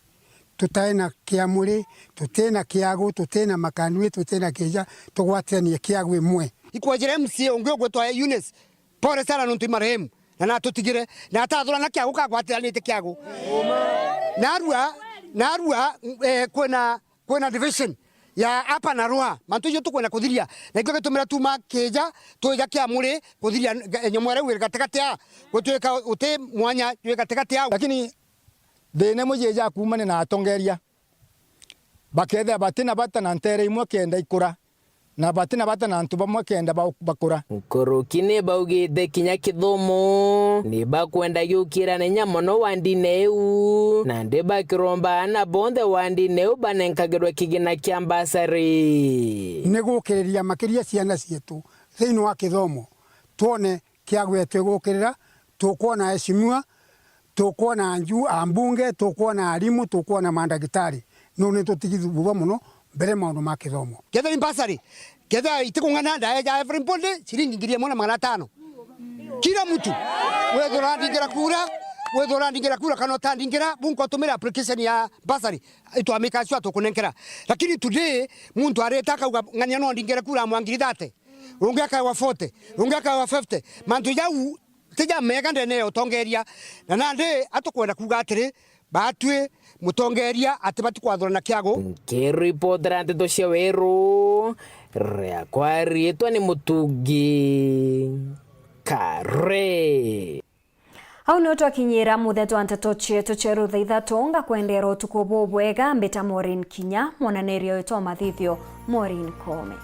Tutai na Kiamuri, tuti na Kiagu, tuti na Makanui, tuti na Kija, tugwatithanie Kiagu imwe. Ikwejire M C A ungi ugwitwa Eunice, pole sana nontu i marehemu, na natutigire, na atathurana Kiagu kagwatiranite Kiagu. Narua, narua, eh, kwina, kwina division ya apa na rua. Mantu icio tukwenda kuthiria. Na ikio gitumira tuma Kija, twija Kiamuri, kuthiria, eh, nyomo iria wi gatigati a, gutwika uti mwanya jwi gatigati au. Lakini thina imwe jija kumania na atongeria. Bakethira bati na bata na ntere imwe kenda ikura, na bati na bata na antu bamwe kenda ba-, bakura. Nkuruki ni baugite kinya kithomo ni bakwenda giukira na inya mono wandine iu, nandi bakiromba aana bonthe wandine iu banenkagirwe kigina kia mbasari. Ni gukiriria makiria ciana cietu thiini wa kithomo, twone Kiagu yetu igukirira, tukwona aheshimiwa, tukwona anju-, ambunge, tukwona arimu, tukwona mandagitari. Nuu ni tutigithubua mono mbere maundu ma kithomo. Kethira ni bursary, kethira itikung'ana, ndaeja everybody ciringi ngiri imwe na magana atano. Kila mtu, wethira urandingira kura, wethira urandingira kura kana utandingira, bunka utumire application ya bursary, itwamika acio atukunenkera. Lakini today, muntu areta akauga, "Ng'ania no ndingire kura mwa ngiri thate." Ungi akawa forty, ungi akawa fifty. Mantu jau ti ja mega ndene ya utongeria. Na nandi atukwenda kuuga atiri, batwi mutongeria ati bati kwathurana kiago. Nkiripotera nteto cia Weru, riakwa riitwa ni Mutungi Kare. Au nio twakinyira muthia jwa nteto cietu cia rutha ithatu. Ngakwendera utuku bubwega. Mbita Maureen Kinya, mwananiria wetu wa mathithio Maureen Koome.